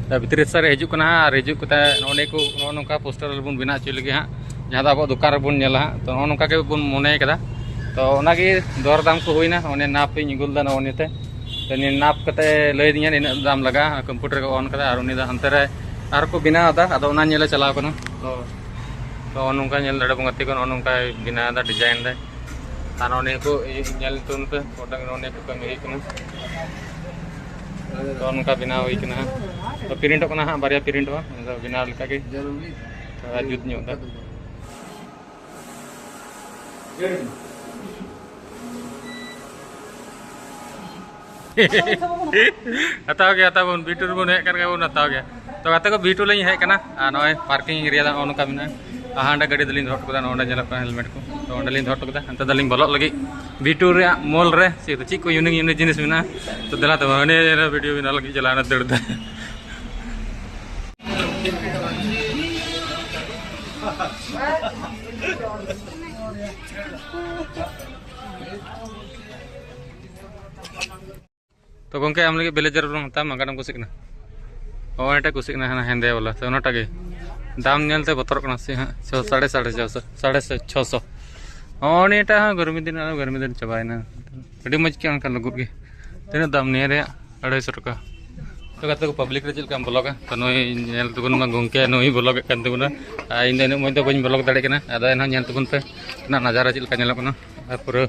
ᱛᱚ ᱵᱷᱤᱛᱨᱤ ᱥᱮᱫ ᱨᱮ ᱦᱤᱡᱩᱜ ᱠᱟᱱᱟ ᱦᱟᱸᱜ᱾ ᱟᱨ ᱦᱤᱡᱩᱜ ᱠᱟᱛᱮ ᱱᱚᱜᱼᱚ ᱱᱚᱝᱠᱟ poster ᱵᱚᱱ ᱵᱮᱱᱟᱣ ᱦᱚᱪᱚᱭ ᱞᱟᱹᱜᱤᱫ ᱦᱟᱸᱜ᱾ ᱡᱟᱦᱟᱸ ᱫᱚ ᱟᱵᱚ ᱫᱚᱠᱟᱱ ᱨᱮᱵᱚᱱ ᱧᱮᱞᱟ ᱦᱟᱸᱜ᱾ ᱛᱚ ᱱᱚᱜᱼᱚ ᱱᱚᱝᱠᱟ ᱜᱮᱵᱚᱱ ᱢᱚᱱᱮ ᱠᱟᱫᱟ᱾ ᱛᱚ ᱚᱱᱟᱜᱮ ᱫᱚᱨ ᱫᱟᱢ ᱠᱚ ᱦᱩᱭᱱᱟ, ᱚᱱᱮ ᱱᱟᱯ ᱤᱧ ᱟᱹᱜᱩ ᱞᱮᱫᱟ ᱱᱚᱜᱼᱚ ᱱᱤᱭᱟᱹᱛᱮ᱾ ᱛᱚ ᱱᱤᱭᱟᱹ ᱱᱟᱯ ᱠᱟᱛᱮ ᱞᱟᱹᱭ ᱫᱤᱧᱟ ᱱᱤᱱᱟᱹᱜ ᱫᱟᱢ ᱞᱟᱜᱟᱜᱼᱟ, ᱠᱚᱢᱯᱤᱭᱩᱴᱟᱨ ᱨᱮᱠᱚ ᱚᱱ ᱠᱟᱫᱟ᱾ ᱟᱨ ᱩᱱᱤ ᱫᱚ ᱦᱟᱱᱛᱮ ᱨᱮ ᱟᱨ ᱠᱚ ᱵᱮᱱᱟᱣ ᱮᱫᱟ, ᱟᱫᱚ ᱚᱱᱟ ᱧᱮᱞᱮ ᱪᱟᱞᱟᱣ ᱠᱟᱱᱟ᱾ ᱛᱚ ᱛᱚ ᱱᱚᱜᱼᱚ ᱱᱚᱝᱠᱟ ᱧᱮᱞ ᱫᱟᱲᱮ ᱵᱚᱱ ᱜᱟᱛᱮ ᱠᱚ ᱱᱚᱜᱼᱚ ᱱᱚᱝᱠᱟᱭ ᱵᱮᱱᱟᱣ ᱮᱫᱟ, ᱰᱤᱡᱟᱭᱤᱱ ᱫᱟᱭ᱾ ᱟᱨ ᱱᱚᱜᱼᱚ ᱱᱤᱭᱟᱹ ᱠᱚ ᱧᱮᱞ ᱛᱟᱵᱚᱱ ᱯᱮ, ᱜᱚᱴᱟ ᱜᱮ ᱱᱚᱜᱼᱚ ᱱᱤᱭᱟᱹ ᱠᱚ ᱠᱟᱹᱢᱤ ᱦᱩᱭᱩᱜ ᱠᱟᱱᱟ᱾ ᱛᱚ ᱱᱚᱝᱠᱟ ᱵᱮᱱᱟᱣ ᱦᱩᱭ ᱠᱟᱱᱟ ᱦᱟᱸᱜ᱾ ᱛᱚ ᱯᱨᱤᱱᱴᱚᱜ ᱠᱟᱱᱟ ᱦᱟᱸᱜ, ᱵᱟᱨᱭᱟ ᱯᱨᱤᱱᱴᱚᱜᱼᱟ, ᱟᱫᱚ ᱵᱮᱱᱟᱣ ᱞᱮᱠᱟᱜᱮ ᱛᱷᱚᱲᱟ ᱡᱩᱛ ᱧᱚᱜ ᱫᱟ᱾ ᱦᱟᱛᱟᱣ ᱜᱮ ᱦᱟᱛᱟᱣ ᱵᱚᱱ, ᱵᱤᱴᱩ ᱨᱮᱵᱚᱱ ᱦᱮᱡ ᱠᱟᱱ ᱠᱷᱟᱱ ᱵᱚᱱ ᱦᱟᱛᱟᱣ ᱜᱮᱭᱟ᱾ ᱛᱚ ᱜᱟᱛᱮ ᱠᱚ, ᱵᱤᱴᱩ ᱞᱤᱧ ᱦᱮᱡ ᱠᱟᱱᱟ ᱟᱨ ᱱᱚᱜᱼᱚᱭ ᱯᱟᱨᱠᱤᱝ ᱮᱨᱤᱭᱟ ᱫᱚ ᱱᱚᱜᱼᱚ ᱱᱚᱝᱠᱟ ᱢᱮᱱᱟᱜᱼᱟ᱾ ᱟᱨ ᱦᱟᱸᱰᱮ ᱜᱟᱹᱰᱤ ᱫᱚᱞᱤᱧ ᱫᱚᱦᱚ ᱦᱚᱴᱚ ᱠᱟᱫᱟ, ᱱᱚᱸᱰᱮ ᱧᱮᱞᱚᱜ ᱠᱟᱱᱟ ᱦᱮᱞᱢᱮᱴ ᱠᱚ᱾ ᱛᱚ ᱚᱸᱰᱮ ᱞᱤᱧ ᱫᱚᱦᱚ ᱦᱚᱴᱚ ᱠᱟᱫᱟ, ᱦᱟᱱᱛᱮ ᱫᱚᱞᱤᱧ ᱵᱚᱞᱚᱜ ᱞᱟᱹᱜᱤᱫ ᱵᱤᱴᱩ ᱨᱮᱭᱟᱜ ᱢᱚᱞ ᱨᱮ᱾ ᱪᱮᱫ ᱪᱮᱫ ᱠᱚ ᱤᱭᱩᱱᱤᱠ ᱤᱭᱩᱱᱤᱠ ᱡᱤᱱᱤᱥ ᱢᱮᱱᱟᱜᱼᱟ᱾ ᱛᱚ ᱫᱮᱞᱟ ᱛᱚᱵᱮ ᱦᱟᱹᱱᱤ ᱵᱷᱤᱰᱤᱭᱳ ᱵᱮᱱᱟᱣ ᱞᱟᱹᱜᱤᱫ ᱪᱟᱞᱟᱣ ᱮᱱᱟ ᱫᱟᱹᱲ ᱫᱟ᱾ ᱛᱚ ᱜᱚᱝᱠᱮ, ᱟᱢ ᱞᱟᱹᱜᱤᱫ ᱵᱞᱮᱡᱟᱨ ᱵᱚᱱ ᱦᱟᱛᱟᱣᱟ, ᱚᱠᱟᱴᱟᱜ ᱮᱢ ᱠᱩᱥᱤᱜ ᱠᱟᱱᱟ? ᱱᱚᱜᱼᱚᱭ ᱮᱴᱟᱜ ᱠᱩᱥᱤᱜ ᱠᱟᱱᱟ, ᱦᱟᱱᱟ ᱦᱮᱸᱫᱮ ᱵᱟᱞᱟ, ᱛᱚ ᱚᱱᱟᱴᱟᱜ ᱜᱮ᱾ ᱫᱟᱢ ᱧᱮᱞᱛᱮ ᱵᱚᱛᱚᱨᱚᱜ ᱠᱟᱱᱟ ᱥᱮ ᱦᱟᱸᱜ, ᱪᱷᱚ, ᱥᱟᱲᱮ ᱥᱟᱲᱮ ᱪᱷᱚᱥᱚ, ᱥᱟᱲᱮ ᱥᱮ ᱪᱷᱚᱥᱚ᱾ ᱱᱚᱜᱼᱚ ᱱᱤᱭᱟᱹᱴᱟᱜ ᱦᱚᱸ ᱜᱚᱨᱢᱤ ᱫᱤᱱ, ᱟᱨ ᱜᱚᱨᱢᱤ ᱫᱤᱱ ᱪᱟᱵᱟᱭᱮᱱᱟ, ᱟᱹᱰᱤ ᱢᱚᱡᱽ ᱟᱹᱭᱠᱟᱹᱜᱼᱟ ᱚᱱᱠᱟ ᱞᱩᱜᱩᱫ ᱜᱮ᱾ ᱛᱤᱱᱟᱹᱜ ᱫᱟᱢ ᱱᱤᱭᱟᱹ ᱨᱮᱭᱟᱜ? ᱟᱲᱟᱭᱥᱚ ᱴᱟᱠᱟ᱾ ᱛᱚ ᱜᱟᱛᱮ ᱠᱚ, ᱯᱟᱵᱽᱞᱤᱠ ᱨᱮ ᱪᱮᱫ ᱞᱮᱠᱟᱢ ᱵᱞᱚᱜᱟ? ᱛᱚ ᱱᱩᱭ ᱧᱮᱞ ᱛᱟᱵᱚᱱ ᱢᱟ ᱜᱚᱝᱠᱮ, ᱱᱩᱭ ᱵᱞᱚᱜᱮᱫ ᱠᱟᱱ ᱛᱟᱵᱚᱱᱟ᱾ ᱟᱨ ᱤᱧ ᱫᱚ ᱤᱱᱟᱹᱜ ᱢᱚᱡᱽ ᱫᱚ ᱵᱟᱹᱧ ᱵᱞᱚᱜ ᱫᱟᱲᱮᱭᱟᱜ ᱠᱟᱱᱟ, ᱟᱫᱚ ᱮᱱᱦᱚᱸ ᱧᱮᱞ ᱛᱟᱵᱚᱱ ᱯᱮ ᱚᱱᱟ ᱱᱟᱡᱟᱨᱟ ᱪᱮᱫ ᱞᱮᱠᱟ ᱧᱮᱞᱚᱜ ᱠᱟᱱᱟ᱾ ᱟᱨ ᱯᱩᱨᱟᱹ,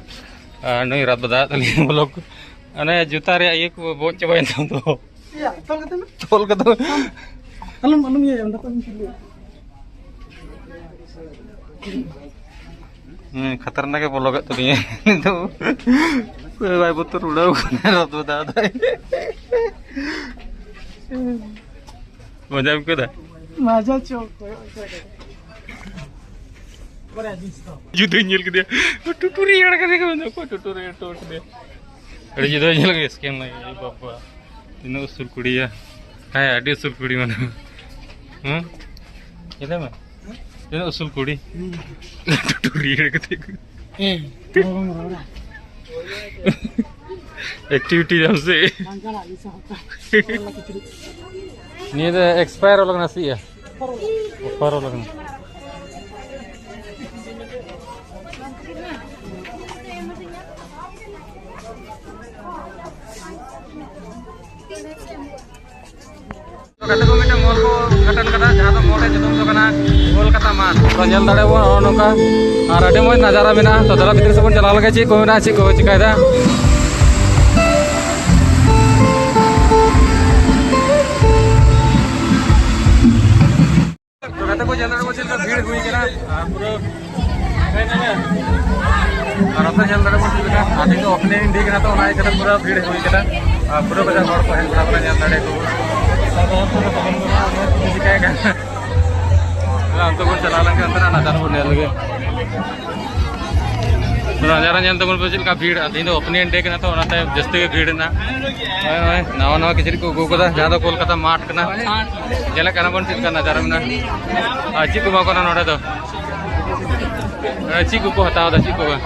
ᱟᱨ ᱱᱩᱭ ᱨᱟᱛ ᱵᱟᱫᱟ ᱛᱟᱹᱞᱤᱧ ᱵᱞᱚᱜ, ᱚᱱᱮ ᱡᱩᱛᱟ ᱨᱮᱭᱟᱜ ᱤᱭᱟᱹ ᱠᱚ ᱵᱚᱡ ᱪᱟᱵᱟᱭᱮᱱ ᱛᱟᱢ ᱫᱚ᱾ ᱭᱟ, ᱛᱚᱞ ᱠᱟᱛᱮ ᱢᱮ᱾ ᱛᱚᱞ ᱠᱟᱛᱮ ᱢᱮ᱾ ᱟᱞᱚᱢ, ᱟᱞᱚᱢ ᱤᱭᱟᱹᱭᱟ, ᱚᱸᱰᱮ ᱠᱷᱚᱱ ᱦᱮᱸ, ᱠᱷᱟᱛᱟᱨᱱᱟᱠ ᱜᱮ ᱵᱚᱞᱚ ᱠᱮᱫ ᱛᱟᱹᱞᱤᱧᱟ ᱱᱤᱛᱚᱜ᱾ ᱚᱠᱚᱭ ᱵᱟᱭ ᱵᱚᱛᱚᱨ ᱩᱲᱟᱹᱣ ᱠᱟᱱᱟ, ᱨᱚᱛ ᱵᱟᱫᱟ ᱫᱟᱭ᱾ ᱢᱚᱡᱟᱢ ᱟᱹᱭᱠᱟᱹᱣ ᱫᱟ? ᱢᱟᱡᱟ ᱪᱚ, ᱠᱚᱭᱚᱜ ᱦᱚᱪᱚ ᱠᱟᱛᱮ᱾ ᱡᱩᱫᱟᱹᱧ ᱧᱮᱞ ᱠᱮᱫᱮᱭᱟ, ᱴᱩᱴᱩᱨᱤ ᱮᱲ ᱠᱟᱛᱮ ᱠᱚ ᱢᱮᱱᱫᱟ, ᱚᱠᱚᱭ ᱴᱩᱴᱩᱨᱤ ᱮᱲ ᱦᱚᱴᱚ ᱠᱟᱫᱮᱭᱟ? ᱟᱹᱰᱤ ᱡᱩᱫᱟᱹᱧ ᱧᱮᱞ ᱠᱮᱫᱮᱭᱟ, ᱥᱠᱮᱢ ᱞᱟᱹᱜᱤᱫ, ᱮ ᱵᱟᱵᱟ, ᱛᱤᱱᱟᱹᱜ ᱩᱥᱩᱞ ᱠᱩᱲᱤᱭᱟ᱾ ᱦᱮᱸ, ᱟᱹᱰᱤ ᱩᱥᱩᱞ ᱠᱩᱲᱤ ᱢᱟᱱᱮ᱾ ᱦᱮᱸ? ᱧᱮᱞᱮ ᱢᱮ᱾ ᱛᱤᱱᱟᱹᱜ ᱩᱥᱩᱞ ᱠᱩᱲᱤ᱾ ᱦᱩᱸ᱾ ᱴᱩᱴᱩᱨᱤ ᱮᱲ ᱠᱟᱛᱮ ᱠᱚ᱾ ᱦᱮᱸ, ᱛᱚᱵᱮ ᱵᱟᱢ ᱨᱚᱲᱟ᱾ ᱮᱠᱴᱤᱵᱷᱤᱴᱤ ᱧᱟᱢ ᱥᱮ᱾ ᱵᱟᱝ ᱪᱟᱞᱟᱜ, ᱤᱧ ᱥᱟᱶ ᱦᱟᱛᱟᱣ᱾ ᱱᱤᱭᱟᱹ ᱫᱚ ᱮᱠᱥᱯᱟᱭᱟᱨ ᱚᱞ ᱠᱟᱱᱟ ᱥᱮ ᱪᱮᱫ? ᱚᱯᱷᱟᱨ ᱚᱞ ᱠᱟᱱᱟ᱾ ᱜᱟᱛᱮ ᱠᱚ ᱢᱤᱫᱴᱟᱝ ᱢᱚᱞ ᱠᱚ ᱩᱫᱽᱜᱷᱟᱴᱚᱱ ᱠᱟᱫᱟ, ᱡᱟᱦᱟᱸ ᱫᱚ ᱢᱚᱞ ᱨᱮᱭᱟᱜ ᱧᱩᱛᱩᱢ ᱫᱚ ᱠᱟᱱᱟ ᱠᱳᱞᱠᱟᱛᱟ ᱢᱟᱨᱴ᱾ ᱛᱚ, ᱧᱮᱞ ᱫᱟᱲᱮᱭᱟᱜ ᱵᱚᱱ ᱱᱚᱜᱼᱚ ᱱᱚᱝᱠᱟ, ᱟᱨ ᱟᱹᱰᱤ ᱢᱚᱡᱽ ᱱᱟᱡᱟᱨᱟ ᱢᱮᱱᱟᱜᱼᱟ᱾ ᱛᱚ, ᱫᱮᱞᱟ ᱵᱷᱤᱛᱤᱨ ᱥᱮᱫ ᱵᱚᱱ ᱪᱟᱞᱟᱣ ᱞᱮᱱ ᱜᱮ, ᱪᱮᱫ ᱠᱚ ᱢᱮᱱᱟᱜᱼᱟ, ᱪᱮᱫ ᱠᱚ ᱪᱤᱠᱟᱹᱭᱮᱫᱟ᱾ ᱛᱚ, ᱜᱟᱛᱮ ᱠᱚ, ᱧᱮᱞ ᱫᱟᱲᱮᱭᱟᱜ ᱵᱚᱱ ᱪᱮᱫ ᱞᱮᱠᱟ ᱵᱷᱤᱲ ᱦᱩᱭ ᱠᱟᱱᱟ, ᱟᱨ ᱯᱩᱨᱟᱹ ᱟᱨ ᱱᱚᱛᱮ ᱧᱮᱞ ᱫᱟᱲᱮ ᱵᱚᱱ ᱪᱮᱫ ᱞᱮᱠᱟ, ᱟᱨ ᱱᱤᱛᱚᱜ opening day ᱠᱟᱱᱟ, ᱛᱚ ᱚᱱᱟ ᱤᱭᱟᱹᱛᱮ ᱯᱩᱨᱟᱹ ᱵᱷᱤᱲ ᱦᱩᱭ ᱠᱟᱱᱟ᱾ ᱟᱨ ᱯᱩᱨᱟᱹ ᱵᱟᱡᱟᱨ ᱦᱚᱲ ᱠᱚ ᱦᱮᱡ ᱵᱟᱲᱟ ᱠᱟᱱᱟ, ᱧᱮᱞ ᱫᱟᱲᱮ ᱠᱚ᱾ ᱪᱤᱠᱟᱹᱭ ᱠᱟᱱᱟ? ᱚᱱᱛᱮ ᱵᱚᱱ ᱪᱟᱞᱟᱣ ᱞᱮᱱᱠᱷᱟᱱ ᱚᱱᱛᱮᱱᱟᱜ ᱱᱟᱡᱟᱨᱟ ᱵᱚᱱ ᱧᱮᱞ ᱞᱮᱜᱮ᱾ ᱱᱟᱡᱟᱨᱟ ᱧᱮᱞ ᱛᱟᱵᱚᱱ ᱯᱮ ᱪᱮᱫ ᱞᱮᱠᱟ ᱵᱷᱤᱲ᱾ ᱟᱨ ᱛᱮᱦᱮᱧ ᱫᱚ opening day ᱠᱟᱱᱟ, ᱛᱚ ᱚᱱᱟᱛᱮ ᱡᱟᱹᱥᱛᱤ ᱜᱮ ᱵᱷᱤᱲ ᱮᱱᱟ᱾ ᱱᱚᱜᱼᱚᱭ, ᱱᱚᱜᱼᱚᱭ ᱱᱟᱣᱟ ᱱᱟᱣᱟ ᱠᱤᱪᱨᱤᱡ ᱠᱚ ᱟᱹᱜᱩ ᱠᱟᱫᱟ, ᱡᱟᱦᱟᱸ ᱫᱚ ᱠᱳᱞᱠᱟᱛᱟ ᱢᱟᱨᱴ ᱠᱟᱱᱟ᱾ ᱧᱮᱞᱮᱫ ᱠᱟᱱᱟ ᱵᱚᱱ ᱪᱮᱫ ᱞᱮᱠᱟ ᱱᱟᱡᱟᱨᱟ ᱢᱮᱱᱟᱜᱼᱟ᱾ ᱟᱨ ᱪᱮᱫ ᱠᱚ ᱮᱢᱟ ᱠᱚ ᱠᱟᱱᱟ ᱱᱚᱰᱮ ᱫᱚ? ᱪᱮᱫ ᱠᱚᱠᱚ ᱦᱟᱛᱟᱣ ᱮᱫᱟ, ᱪᱮᱫ ᱠᱚ ᱵᱟᱝ?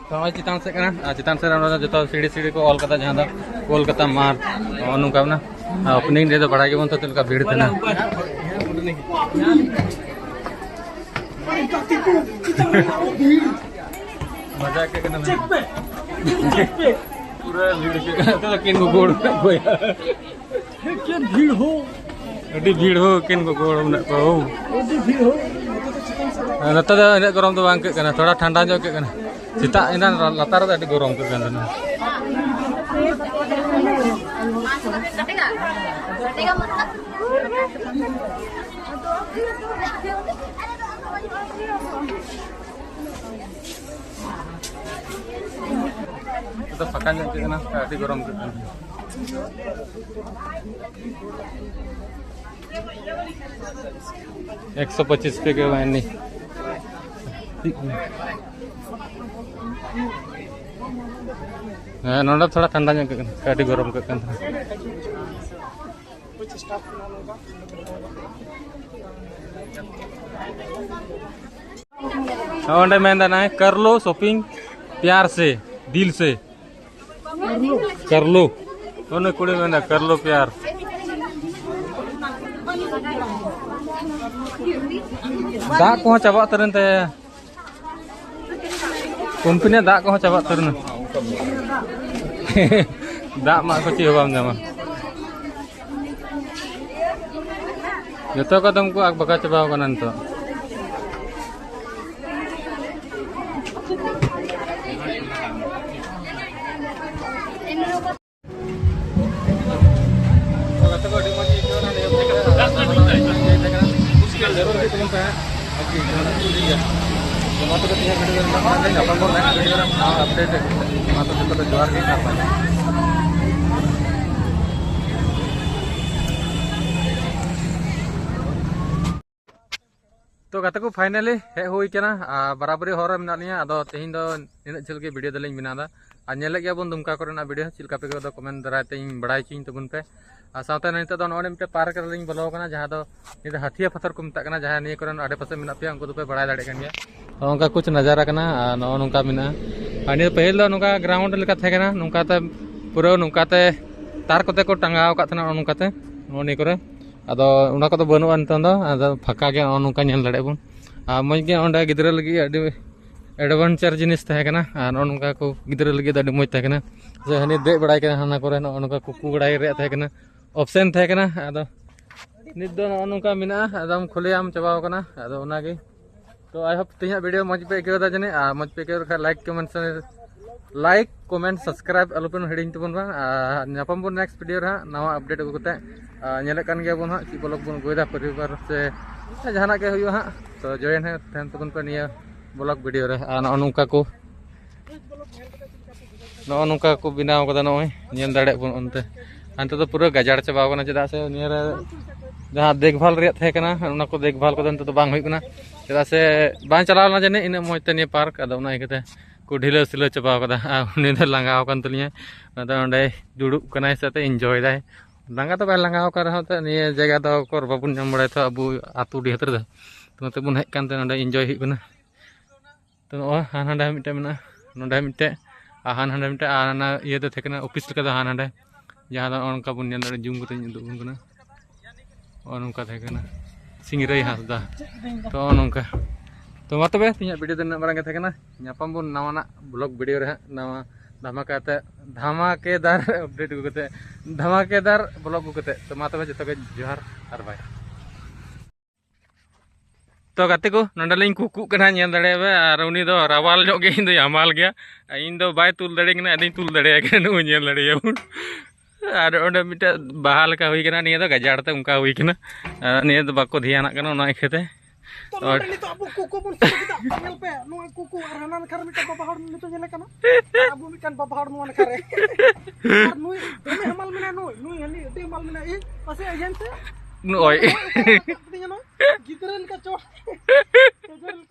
ᱛᱚ, ᱱᱚᱜᱼᱚᱭ ᱪᱮᱛᱟᱱ ᱥᱮᱫ ᱠᱟᱱᱟ, ᱟᱨ ᱪᱮᱛᱟᱱ ᱥᱮᱫ ᱨᱮ ᱱᱚᱰᱮ ᱡᱚᱛᱚ ᱥᱤᱲᱤ ᱥᱤᱲᱤ ᱠᱚ ᱚᱞ ᱠᱟᱫᱟ, ᱡᱟᱦᱟᱸ ᱫᱚ ᱠᱳᱞᱠᱟᱛᱟ ᱢᱟᱨᱴ, ᱱᱚᱜᱼᱚ ᱱᱚᱝᱠᱟ ᱢᱮᱱᱟᱜᱼᱟ᱾ ᱟᱨ opening day ᱫᱚ ᱵᱟᱲᱟᱭ ᱜᱮᱵᱚᱱ ᱛᱚ ᱪᱮᱫ ᱞᱮᱠᱟ ᱵᱷᱤᱲ ᱛᱟᱦᱮᱱᱟ᱾ ᱢᱟᱡᱟ ᱟᱹᱭᱠᱟᱹᱜ ᱠᱟᱱᱟ᱾ ᱯᱩᱨᱟᱹ ᱵᱷᱤᱲ ᱟᱹᱭᱠᱟᱹᱜ ᱠᱟᱱᱟ᱾ ᱛᱚ, ᱠᱤᱱ ᱜᱚᱜᱚ ᱦᱚᱲ ᱢᱮᱱᱟᱜ ᱠᱚᱣᱟ᱾ ᱪᱮᱫ ᱵᱷᱤᱲ ᱦᱳ᱾ ᱟᱹᱰᱤ ᱵᱷᱤᱲ ᱦᱳ, ᱮᱠᱮᱱ ᱜᱚᱜᱚ ᱦᱚᱲ ᱢᱮᱱᱟᱜ ᱠᱚᱣᱟ ᱦᱳ᱾ ᱟᱹᱰᱤ ᱵᱷᱤᱲ ᱦᱳ᱾ ᱟᱨ ᱱᱚᱛᱮ ᱫᱚ ᱤᱱᱟᱹᱜ ᱜᱚᱨᱚᱢ ᱫᱚ ᱵᱟᱝ ᱟᱹᱭᱠᱟᱹᱜ ᱠᱟᱱᱟ, ᱛᱷᱚᱲᱟ ᱴᱷᱟᱱᱰᱟ ᱧᱚᱜ ᱟᱹᱭᱠᱟᱹᱜ ᱠᱟᱱᱟ᱾ ᱥᱮᱛᱟᱜ ᱮᱱᱟ ᱞᱟᱛᱟᱨ ᱨᱮᱫᱚ ᱟᱹᱰᱤ ᱜᱚᱨᱚᱢ ᱟᱹᱭᱠᱟᱹᱜ ᱠᱟᱱ ᱛᱟᱦᱮᱱᱟ᱾ ᱱᱚᱛᱮ ᱫᱚ ᱯᱷᱟᱸᱠᱟ ᱧᱚᱜ ᱟᱹᱭᱠᱟᱹᱜ ᱠᱟᱱᱟ, ᱟᱹᱰᱤ ᱜᱚᱨᱚᱢ ᱟᱹᱭᱠᱟᱹᱜ ᱠᱟᱱᱟ᱾ ᱮᱠᱥᱚ ᱯᱚᱸᱪᱤᱥ ᱯᱮ ᱜᱮ ᱵᱟᱝ ᱱᱤ᱾ ᱦᱮᱸ, ᱱᱚᱰᱮ ᱛᱷᱚᱲᱟ ᱴᱷᱟᱱᱰᱟ ᱧᱚᱜ ᱟᱹᱭᱠᱟᱹᱜ ᱠᱟᱱᱟ, ᱟᱹᱰᱤ ᱜᱚᱨᱚᱢ ᱟᱹᱭᱠᱟᱹᱜ ᱠᱟᱱ ᱛᱟᱦᱮᱱᱟ᱾ ᱚᱸᱰᱮ ᱢᱮᱱᱫᱟ ᱱᱟᱭ, "ᱠᱟᱨᱞᱳ ᱥᱚᱯᱤᱝ ᱯᱭᱟᱨ ᱥᱮ, ᱫᱤᱞ ᱥᱮ, ᱠᱟᱨᱞᱳ᱾" ᱚᱱᱮ ᱠᱩᱲᱤ ᱢᱮᱱᱫᱟ, "ᱠᱟᱨᱞᱳ ᱯᱭᱟᱨ᱾" ᱫᱟᱜ ᱠᱚᱦᱚᱸ ᱪᱟᱵᱟᱜ ᱛᱟᱹᱨᱮᱱ ᱛᱟᱭᱟ᱾ ᱠᱳᱢᱯᱟᱱᱤᱭᱟᱜ ᱫᱟᱜ ᱠᱚᱦᱚᱸ ᱪᱟᱵᱟᱜ ᱛᱟᱹᱨᱮᱱᱟ᱾ ᱫᱟᱜ ᱢᱟᱜ ᱠᱚ ᱪᱮᱫ ᱦᱚᱸ ᱵᱟᱢ ᱧᱟᱢᱟ᱾ ᱡᱚᱛᱚ ᱠᱚ ᱮᱠᱫᱚᱢ ᱠᱚ ᱟᱠᱵᱟᱠᱟ ᱪᱟᱵᱟᱣ ᱠᱟᱱᱟ ᱱᱤᱛᱚᱜ᱾ ᱜᱟᱛᱮ ᱠᱚ, ᱟᱹᱰᱤ ᱢᱚᱡᱽ ᱟᱹᱭᱠᱟᱹᱣ ᱮᱱᱟ ᱱᱤᱭᱟᱹ ᱵᱚᱪᱷᱚᱨ᱾ ᱢᱩᱥᱠᱤᱞ ᱡᱟᱹᱨᱩᱲ ᱜᱮ ᱛᱟᱵᱚᱱ ᱛᱟᱦᱮᱸᱫ᱾ ᱟᱨᱠᱤ ᱡᱟᱦᱟᱸ ᱠᱚ ᱞᱟᱹᱭᱟ᱾ ᱢᱟ ᱛᱚᱵᱮ ᱛᱮᱦᱮᱧᱟᱜ video ᱨᱮ ᱱᱚᱝᱠᱟ ᱜᱮ, ᱧᱟᱯᱟᱢ ᱵᱚᱱ next video ᱨᱮ ᱱᱟᱣᱟ update᱾ ᱢᱟ ᱛᱚᱵᱮ ᱡᱚᱛᱚ ᱡᱚᱦᱟᱨ ᱜᱮ, ᱱᱟᱯᱟᱭ᱾ ᱛᱚ ᱜᱟᱛᱮ ᱠᱚ, finally ᱦᱮᱡ ᱦᱩᱭ ᱠᱟᱱᱟ᱾ ᱟᱨ ᱵᱟᱨᱟᱵᱟᱨᱤ ᱦᱚᱨ ᱨᱮ ᱢᱮᱱᱟᱜ ᱞᱤᱧᱟ᱾ ᱟᱫᱚ ᱛᱮᱦᱮᱧ ᱫᱚ ᱱᱤᱱᱟᱹᱜ ᱡᱷᱟᱹᱞ ᱜᱮ video ᱫᱚᱞᱤᱧ ᱵᱮᱱᱟᱣ ᱮᱫᱟ᱾ ᱟᱨ ᱧᱮᱞᱮᱫ ᱜᱮᱭᱟ ᱵᱚᱱ ᱫᱩᱢᱠᱟ ᱠᱚᱨᱮᱱᱟᱜ video ᱪᱮᱫ ᱞᱮᱠᱟ ᱯᱮ ᱠᱚ comment ᱫᱟᱨᱟᱭ ᱛᱮ ᱤᱧ ᱵᱟᱲᱟᱭ ᱦᱚᱪᱚᱧ ᱛᱟᱵᱚᱱ ᱯᱮ᱾ ᱟᱨ ᱥᱟᱶᱛᱮ ᱱᱤᱛᱚᱜ ᱫᱚ ᱱᱚᱜᱼᱚᱭ ᱢᱤᱫᱴᱮᱱ park ᱨᱮᱞᱤᱧ ᱵᱚᱞᱚ ᱟᱠᱟᱱᱟ, ᱡᱟᱦᱟᱸ ᱫᱚ ᱱᱤᱭᱟᱹ ᱫᱚ ᱦᱟᱹᱛᱤᱭᱟ ᱯᱟᱛᱷᱚᱨ ᱠᱚ ᱢᱮᱛᱟᱜ ᱠᱟᱱᱟ᱾ ᱡᱟᱦᱟᱸᱭ ᱱᱤᱭᱟᱹ ᱠᱚᱨᱮᱱ ᱟᱰᱮ ᱯᱟᱥᱮ ᱢᱮᱱᱟᱜ ᱯᱮᱭᱟ, ᱩᱱᱠᱩ ᱫᱚᱯᱮ ᱵᱟᱲᱟᱭ ᱫᱟᱲᱮᱭᱟᱜ ᱠᱟᱱ ᱜᱮᱭᱟ᱾ ᱱᱚᱜᱼᱚ ᱱᱚᱝᱠᱟ ᱠᱩᱪ ᱱᱟᱡᱟᱨᱟ ᱠᱟᱱᱟ᱾ ᱟᱨ ᱱᱚᱜᱼᱚ ᱱᱚᱝᱠᱟ ᱢᱮᱱᱟᱜᱼᱟ᱾ ᱟᱨ ᱱᱤᱭᱟᱹ ᱯᱟᱹᱦᱤᱞ ᱫᱚ ᱱᱚᱝᱠᱟ ground ᱞᱮᱠᱟ ᱛᱟᱦᱮᱸ ᱠᱟᱱᱟ, ᱱᱚᱝᱠᱟ ᱛᱮ ᱯᱩᱨᱟᱹ ᱱᱚᱝᱠᱟ ᱛᱮ ᱛᱟᱨ ᱠᱚᱛᱮ ᱠᱚ ᱴᱟᱸᱜᱟᱣ ᱟᱠᱟᱫ ᱛᱟᱦᱮᱱᱟ, ᱱᱚᱜᱼᱚ ᱱᱚᱝᱠᱟ ᱛᱮ, ᱱᱚᱜᱼᱚ ᱱᱤᱭᱟᱹ ᱠᱚᱨᱮ᱾ ᱟᱫᱚ ᱚᱱᱟ ᱠᱚᱫᱚ ᱵᱟᱹᱱᱩᱜᱼᱟ ᱱᱤᱛᱚᱝ ᱫᱚ, ᱟᱫᱚ ᱯᱷᱟᱸᱠᱟ ᱜᱮ ᱱᱚᱜᱼᱚ ᱱᱚᱝᱠᱟ ᱧᱮᱞ ᱫᱟᱲᱮᱭᱟᱜ ᱵᱚᱱ᱾ ᱟᱨ ᱢᱚᱡᱽ ᱜᱮ ᱚᱸᱰᱮ ᱜᱤᱫᱽᱨᱟᱹ ᱞᱟᱹᱜᱤᱫ ᱟᱹᱰᱤ adventure ᱡᱤᱱᱤᱥ ᱛᱟᱦᱮᱸ ᱠᱟᱱᱟ᱾ ᱟᱨ ᱱᱚᱜᱼᱚ ᱱᱚᱝᱠᱟ ᱠᱚ ᱜᱤᱫᱽᱨᱟᱹ ᱞᱟᱹᱜᱤᱫ ᱫᱚ ᱟᱹᱰᱤ ᱢᱚᱡᱽ ᱛᱟᱦᱮᱸ ᱠᱟᱱᱟ᱾ ᱥᱮ ᱦᱟᱹᱱᱤ ᱫᱮᱡ ᱵᱟᱲᱟᱭ ᱠᱟᱱᱟ, ᱦᱟᱱᱟ ᱠᱚᱨᱮ ᱱᱚᱜᱼᱚ ᱱᱚᱝᱠᱟ ᱠᱩᱠᱩ ᱵᱟᱲᱟᱭ ᱨᱮᱭᱟᱜ ᱛᱟᱦᱮᱸ ᱠᱟᱱᱟ, option ᱛᱟᱦᱮᱸ ᱠᱟᱱᱟ᱾ ᱟᱫᱚ ᱱᱤᱛ ᱫᱚ ᱱᱚᱜᱼᱚ ᱱᱚᱝᱠᱟ ᱢᱮᱱᱟᱜᱼᱟ, ᱮᱠᱫᱚᱢ ᱠᱷᱩᱞᱮᱭᱟᱢ ᱪᱟᱵᱟᱣ ᱠᱟᱱᱟ᱾ ᱟᱫᱚ ᱚᱱᱟᱜᱮ᱾ ᱛᱚ I hope ᱛᱮᱦᱮᱧᱟᱜ video ᱢᱚᱡᱽ ᱯᱮ ᱟᱹᱭᱠᱟᱹᱣ ᱮᱫᱟ ᱡᱟᱹᱱᱤᱡ᱾ ᱟᱨ ᱢᱚᱡᱽ ᱯᱮ ᱟᱹᱭᱠᱟᱹᱣ ᱞᱮᱠᱷᱟᱱ like, comment, share, like, comment, subscribe ᱟᱞᱚ ᱯᱮ ᱦᱤᱲᱤᱧ ᱛᱟᱵᱚᱱ ᱢᱟ᱾ ᱟᱨ ᱧᱟᱯᱟᱢ ᱵᱚᱱ next video ᱨᱮ ᱦᱟᱸᱜ ᱱᱟᱣᱟ update ᱟᱹᱜᱩ ᱠᱟᱛᱮ᱾ ᱟᱨ ᱧᱮᱞᱮᱫ ᱠᱟᱱ ᱜᱮᱭᱟ ᱵᱚᱱ ᱦᱟᱸᱜ ᱪᱮᱫ vlog ᱵᱚᱱ ᱟᱹᱜᱩᱭᱮᱫᱟ, ᱯᱚᱨᱤᱵᱟᱨ ᱥᱮ ᱡᱟᱦᱟᱱᱟᱜ ᱜᱮ ᱦᱩᱭᱩᱜᱼᱟ ᱦᱟᱸᱜ᱾ ᱛᱚ join ᱦᱟᱸᱜ ᱛᱟᱦᱮᱱ ᱛᱟᱵᱚᱱ ᱯᱮ ᱱᱤᱭᱟᱹ vlog video ᱨᱮ᱾ ᱟᱨ ᱱᱚᱜᱼᱚ ᱱᱚᱝᱠᱟ ᱠᱚ ᱱᱚᱜᱼᱚ ᱱᱚᱝᱠᱟ ᱠᱚ ᱵᱮᱱᱟᱣ ᱠᱟᱫᱟ, ᱱᱚᱜᱼᱚᱭ ᱧᱮᱞ ᱫᱟᱲᱮᱭᱟᱜ ᱵᱚᱱ ᱚᱱᱛᱮ᱾ ᱦᱟᱱᱛᱮ ᱫᱚ ᱯᱩᱨᱟᱹ ᱜᱟᱡᱟᱲ ᱪᱟᱵᱟᱣ ᱠᱟᱱᱟ, ᱪᱮᱫᱟᱜ ᱥᱮ ᱱᱤᱭᱟᱹ ᱨᱮ ᱡᱟᱦᱟᱸ ᱫᱮᱠᱷᱵᱷᱟᱞ ᱨᱮᱭᱟᱜ ᱛᱟᱦᱮᱸ ᱠᱟᱱᱟ, ᱚᱱᱟ ᱠᱚ ᱫᱮᱠᱷᱵᱷᱟᱞ ᱠᱚᱫᱚ ᱱᱤᱛᱚᱜ ᱫᱚ ᱵᱟᱝ ᱦᱩᱭᱩᱜ ᱠᱟᱱᱟ, ᱪᱮᱫᱟᱜ ᱥᱮ ᱵᱟᱝ ᱪᱟᱞᱟᱣ ᱞᱮᱱᱟ ᱡᱟᱹᱱᱤᱡ ᱤᱱᱟᱹᱜ ᱢᱚᱡᱽ ᱛᱮ ᱱᱤᱭᱟᱹ park᱾ ᱟᱫᱚ ᱚᱱᱟ ᱤᱭᱠᱟᱹᱛᱮ ᱠᱚ ᱰᱷᱤᱞᱟᱹ ᱥᱤᱞᱟᱹ ᱪᱟᱵᱟᱣ ᱠᱟᱫᱟ᱾ ᱟᱨ ᱩᱱᱤ ᱫᱚ ᱞᱟᱸᱜᱟᱣ ᱟᱠᱟᱱ ᱛᱟᱹᱞᱤᱧᱟᱭ, ᱚᱱᱟᱛᱮ ᱚᱸᱰᱮ ᱫᱩᱲᱩᱵ ᱠᱟᱱᱟᱭ ᱥᱮ enjoy ᱫᱟᱭ᱾ ᱞᱟᱸᱜᱟ ᱫᱚ ᱵᱟᱭ ᱞᱟᱸᱜᱟᱣ ᱟᱠᱟᱱ ᱨᱮᱦᱚᱸ, ᱛᱚ ᱱᱤᱭᱟᱹ ᱡᱟᱭᱜᱟ ᱫᱚ ᱩᱠᱩᱨ ᱵᱟᱵᱚᱱ ᱧᱟᱢ ᱵᱟᱲᱟᱭᱟ ᱛᱚ ᱟᱵᱚ ᱟᱹᱛᱩ ᱰᱤᱦᱟᱹᱛ ᱨᱮᱫᱚ᱾ ᱛᱚ ᱚᱱᱟᱛᱮ ᱵᱚᱱ ᱦᱮᱡ ᱟᱠᱟᱱ ᱛᱮ ᱱᱚᱸᱰᱮ enjoy ᱦᱩᱭᱩᱜ ᱠᱟᱱᱟ᱾ ᱛᱚ ᱱᱚᱜᱼᱚᱭ ᱦᱟᱱᱟ ᱦᱟᱸᱰᱮ ᱢᱤᱫᱴᱮᱱ ᱢᱮᱱᱟᱜᱼᱟ, ᱱᱚᱸᱰᱮ ᱢᱤᱫᱴᱮᱡ, ᱟᱨ ᱦᱟᱱᱟ ᱦᱟᱸᱰᱮ ᱢᱤᱫᱴᱮᱡ, ᱟᱨ ᱦᱟᱱᱟ ᱤᱭᱟᱹ ᱫᱚ ᱛᱟᱦᱮᱸ ᱠᱟᱱᱟ ᱚᱯᱷᱤᱥ ᱞᱮᱠᱟ ᱫᱚ ᱦᱟᱱᱟ ᱦᱟᱸᱰᱮ, ᱡᱟᱦᱟᱸ ᱫᱚ ᱱᱚᱜᱼᱚ ᱱᱚᱝᱠᱟ ᱵᱚᱱ ᱧᱮᱞ ᱫᱟᱲᱮᱭᱟᱜᱼᱟ, ᱡᱩᱢ ᱠᱟᱛᱮᱧ ᱩᱫᱩᱜ ᱟᱵᱚᱱ ᱠᱟᱱᱟ᱾ ᱱᱚᱜᱼᱚ ᱱᱚᱝᱠᱟ ᱛᱟᱦᱮᱸ ᱠᱟᱱᱟ ᱥᱤᱝᱨᱟᱹᱭ ᱦᱟᱸᱥᱫᱟ᱾ ᱛᱚ ᱱᱚᱜᱼᱚ ᱱᱚᱝᱠᱟ᱾ ᱛᱚ ᱢᱟ ᱛᱚᱵᱮ ᱛᱮᱦᱮᱧᱟᱜ video ᱫᱚ ᱱᱤᱱᱟᱹᱜ ᱢᱟᱨᱟᱝ ᱜᱮ ᱛᱟᱦᱮᱸ ᱠᱟᱱᱟ᱾ ᱧᱟᱯᱟᱢ ᱵᱚᱱ ᱱᱟᱣᱟᱱᱟᱜ vlog video ᱨᱮ ᱦᱟᱸᱜ, ᱱᱟᱣᱟ ᱫᱷᱟᱢᱟᱠᱟ ᱛᱮ, ᱫᱷᱟᱢᱟᱠᱮᱫᱟᱨ ᱟᱯᱰᱮᱴ ᱟᱹᱜᱩ ᱠᱟᱛᱮ, ᱫᱷᱟᱢᱟᱠᱮᱫᱟᱨ ᱵᱞᱚᱜ ᱟᱹᱜᱩ ᱠᱟᱛᱮ᱾ ᱛᱚ ᱢᱟ ᱛᱚᱵᱮ ᱡᱚᱛᱚ ᱜᱮ ᱡᱚᱦᱟᱨ ᱟᱨ ᱵᱟᱭ᱾ ᱛᱚ ᱜᱟᱛᱮ ᱠᱚ, ᱱᱚᱸᱰᱮ ᱞᱤᱧ ᱠᱩᱠᱩᱜ ᱠᱟᱱᱟ, ᱧᱮᱞ ᱫᱟᱲᱮᱭᱟᱵᱮ᱾ ᱟᱨ ᱩᱱᱤ ᱫᱚ ᱨᱟᱣᱟᱞ ᱧᱚᱜ ᱜᱮ, ᱤᱧ ᱫᱚᱧ ᱦᱟᱢᱟᱞ ᱜᱮᱭᱟ᱾ ᱤᱧ ᱫᱚ ᱵᱟᱭ ᱛᱩᱞ ᱫᱟᱲᱮ ᱠᱟᱱᱟ, ᱟᱫᱚᱧ ᱛᱩᱞ ᱫᱟᱲᱮᱭᱟᱭ ᱠᱟᱱᱟ, ᱱᱩᱜᱼᱩᱭ ᱧᱮᱞ ᱫᱟᱲᱮᱭᱟᱵᱚᱱ᱾ ᱟᱨ ᱚᱸᱰᱮ ᱢᱤᱫᱴᱮᱡ ᱵᱟᱦᱟ ᱞᱮᱠᱟ ᱦᱩᱭ ᱠᱟᱱᱟ, ᱱᱤᱭᱟᱹ ᱫᱚ ᱜᱟᱡᱟᱲ ᱛᱮ ᱚᱱᱠᱟ ᱦᱩᱭ ᱠᱟᱱᱟ᱾ ᱟᱨ ᱱᱤᱭᱟᱹ ᱫᱚ ᱵᱟᱠᱚ ᱫᱷᱮᱭᱟᱱᱟᱜ ᱠᱟᱱᱟ, ᱚᱱᱟ ᱤᱠᱷᱟᱹᱛᱮ᱾ ᱛᱚ ᱱᱚᱰᱮ ᱱᱤᱛᱚᱜ ᱟᱵᱚ ᱠᱩᱠᱩ ᱵᱚᱱ ᱥᱩᱨᱩ ᱠᱮᱫᱟ᱾ ᱧᱮᱞ ᱯᱮ, ᱱᱚᱣᱟ ᱠᱩᱠᱩ ᱟᱨ ᱦᱟᱱᱟ ᱱᱟᱠᱷᱟ ᱨᱮ ᱢᱤᱫᱴᱟᱝ ᱵᱟᱵᱟ ᱦᱚᱲ ᱱᱤᱛᱚᱜ ᱧᱮᱞᱮ ᱠᱟᱱᱟ, ᱟᱨ ᱟᱵᱚ ᱢᱤᱫᱴᱟᱝ ᱵᱟᱵᱟ ᱦᱚᱲ ᱱᱚᱣᱟ ᱱᱟᱠᱷᱟ ᱨᱮ᱾ ᱟᱨ ᱱᱩᱭ ᱫᱚᱢᱮ ᱦᱟᱢᱟᱞ ᱢᱮᱱᱟᱭ, ᱱᱩᱭ, ᱱᱩᱭ ᱦᱟᱹᱱᱤ ᱟᱹᱰᱤ ᱦᱟᱢᱟᱞ ᱢᱮᱱᱟᱭ᱾ ᱤᱧ ᱯᱟᱥᱮ ᱟᱭᱟᱱ ᱛᱮ ᱱᱚᱜᱼᱚᱭ᱾ ᱱᱚᱜᱼᱚᱭ ᱩᱛᱟᱹᱨ ᱟᱠᱟᱫ ᱛᱤᱧᱟ ᱱᱩᱭ᱾ ᱜᱤᱫᱽᱨᱟᱹ ᱞᱮᱠᱟ ᱪᱚᱴ᱾ ᱜᱤᱫᱽᱨᱟᱹ ᱞᱮᱠᱟ᱾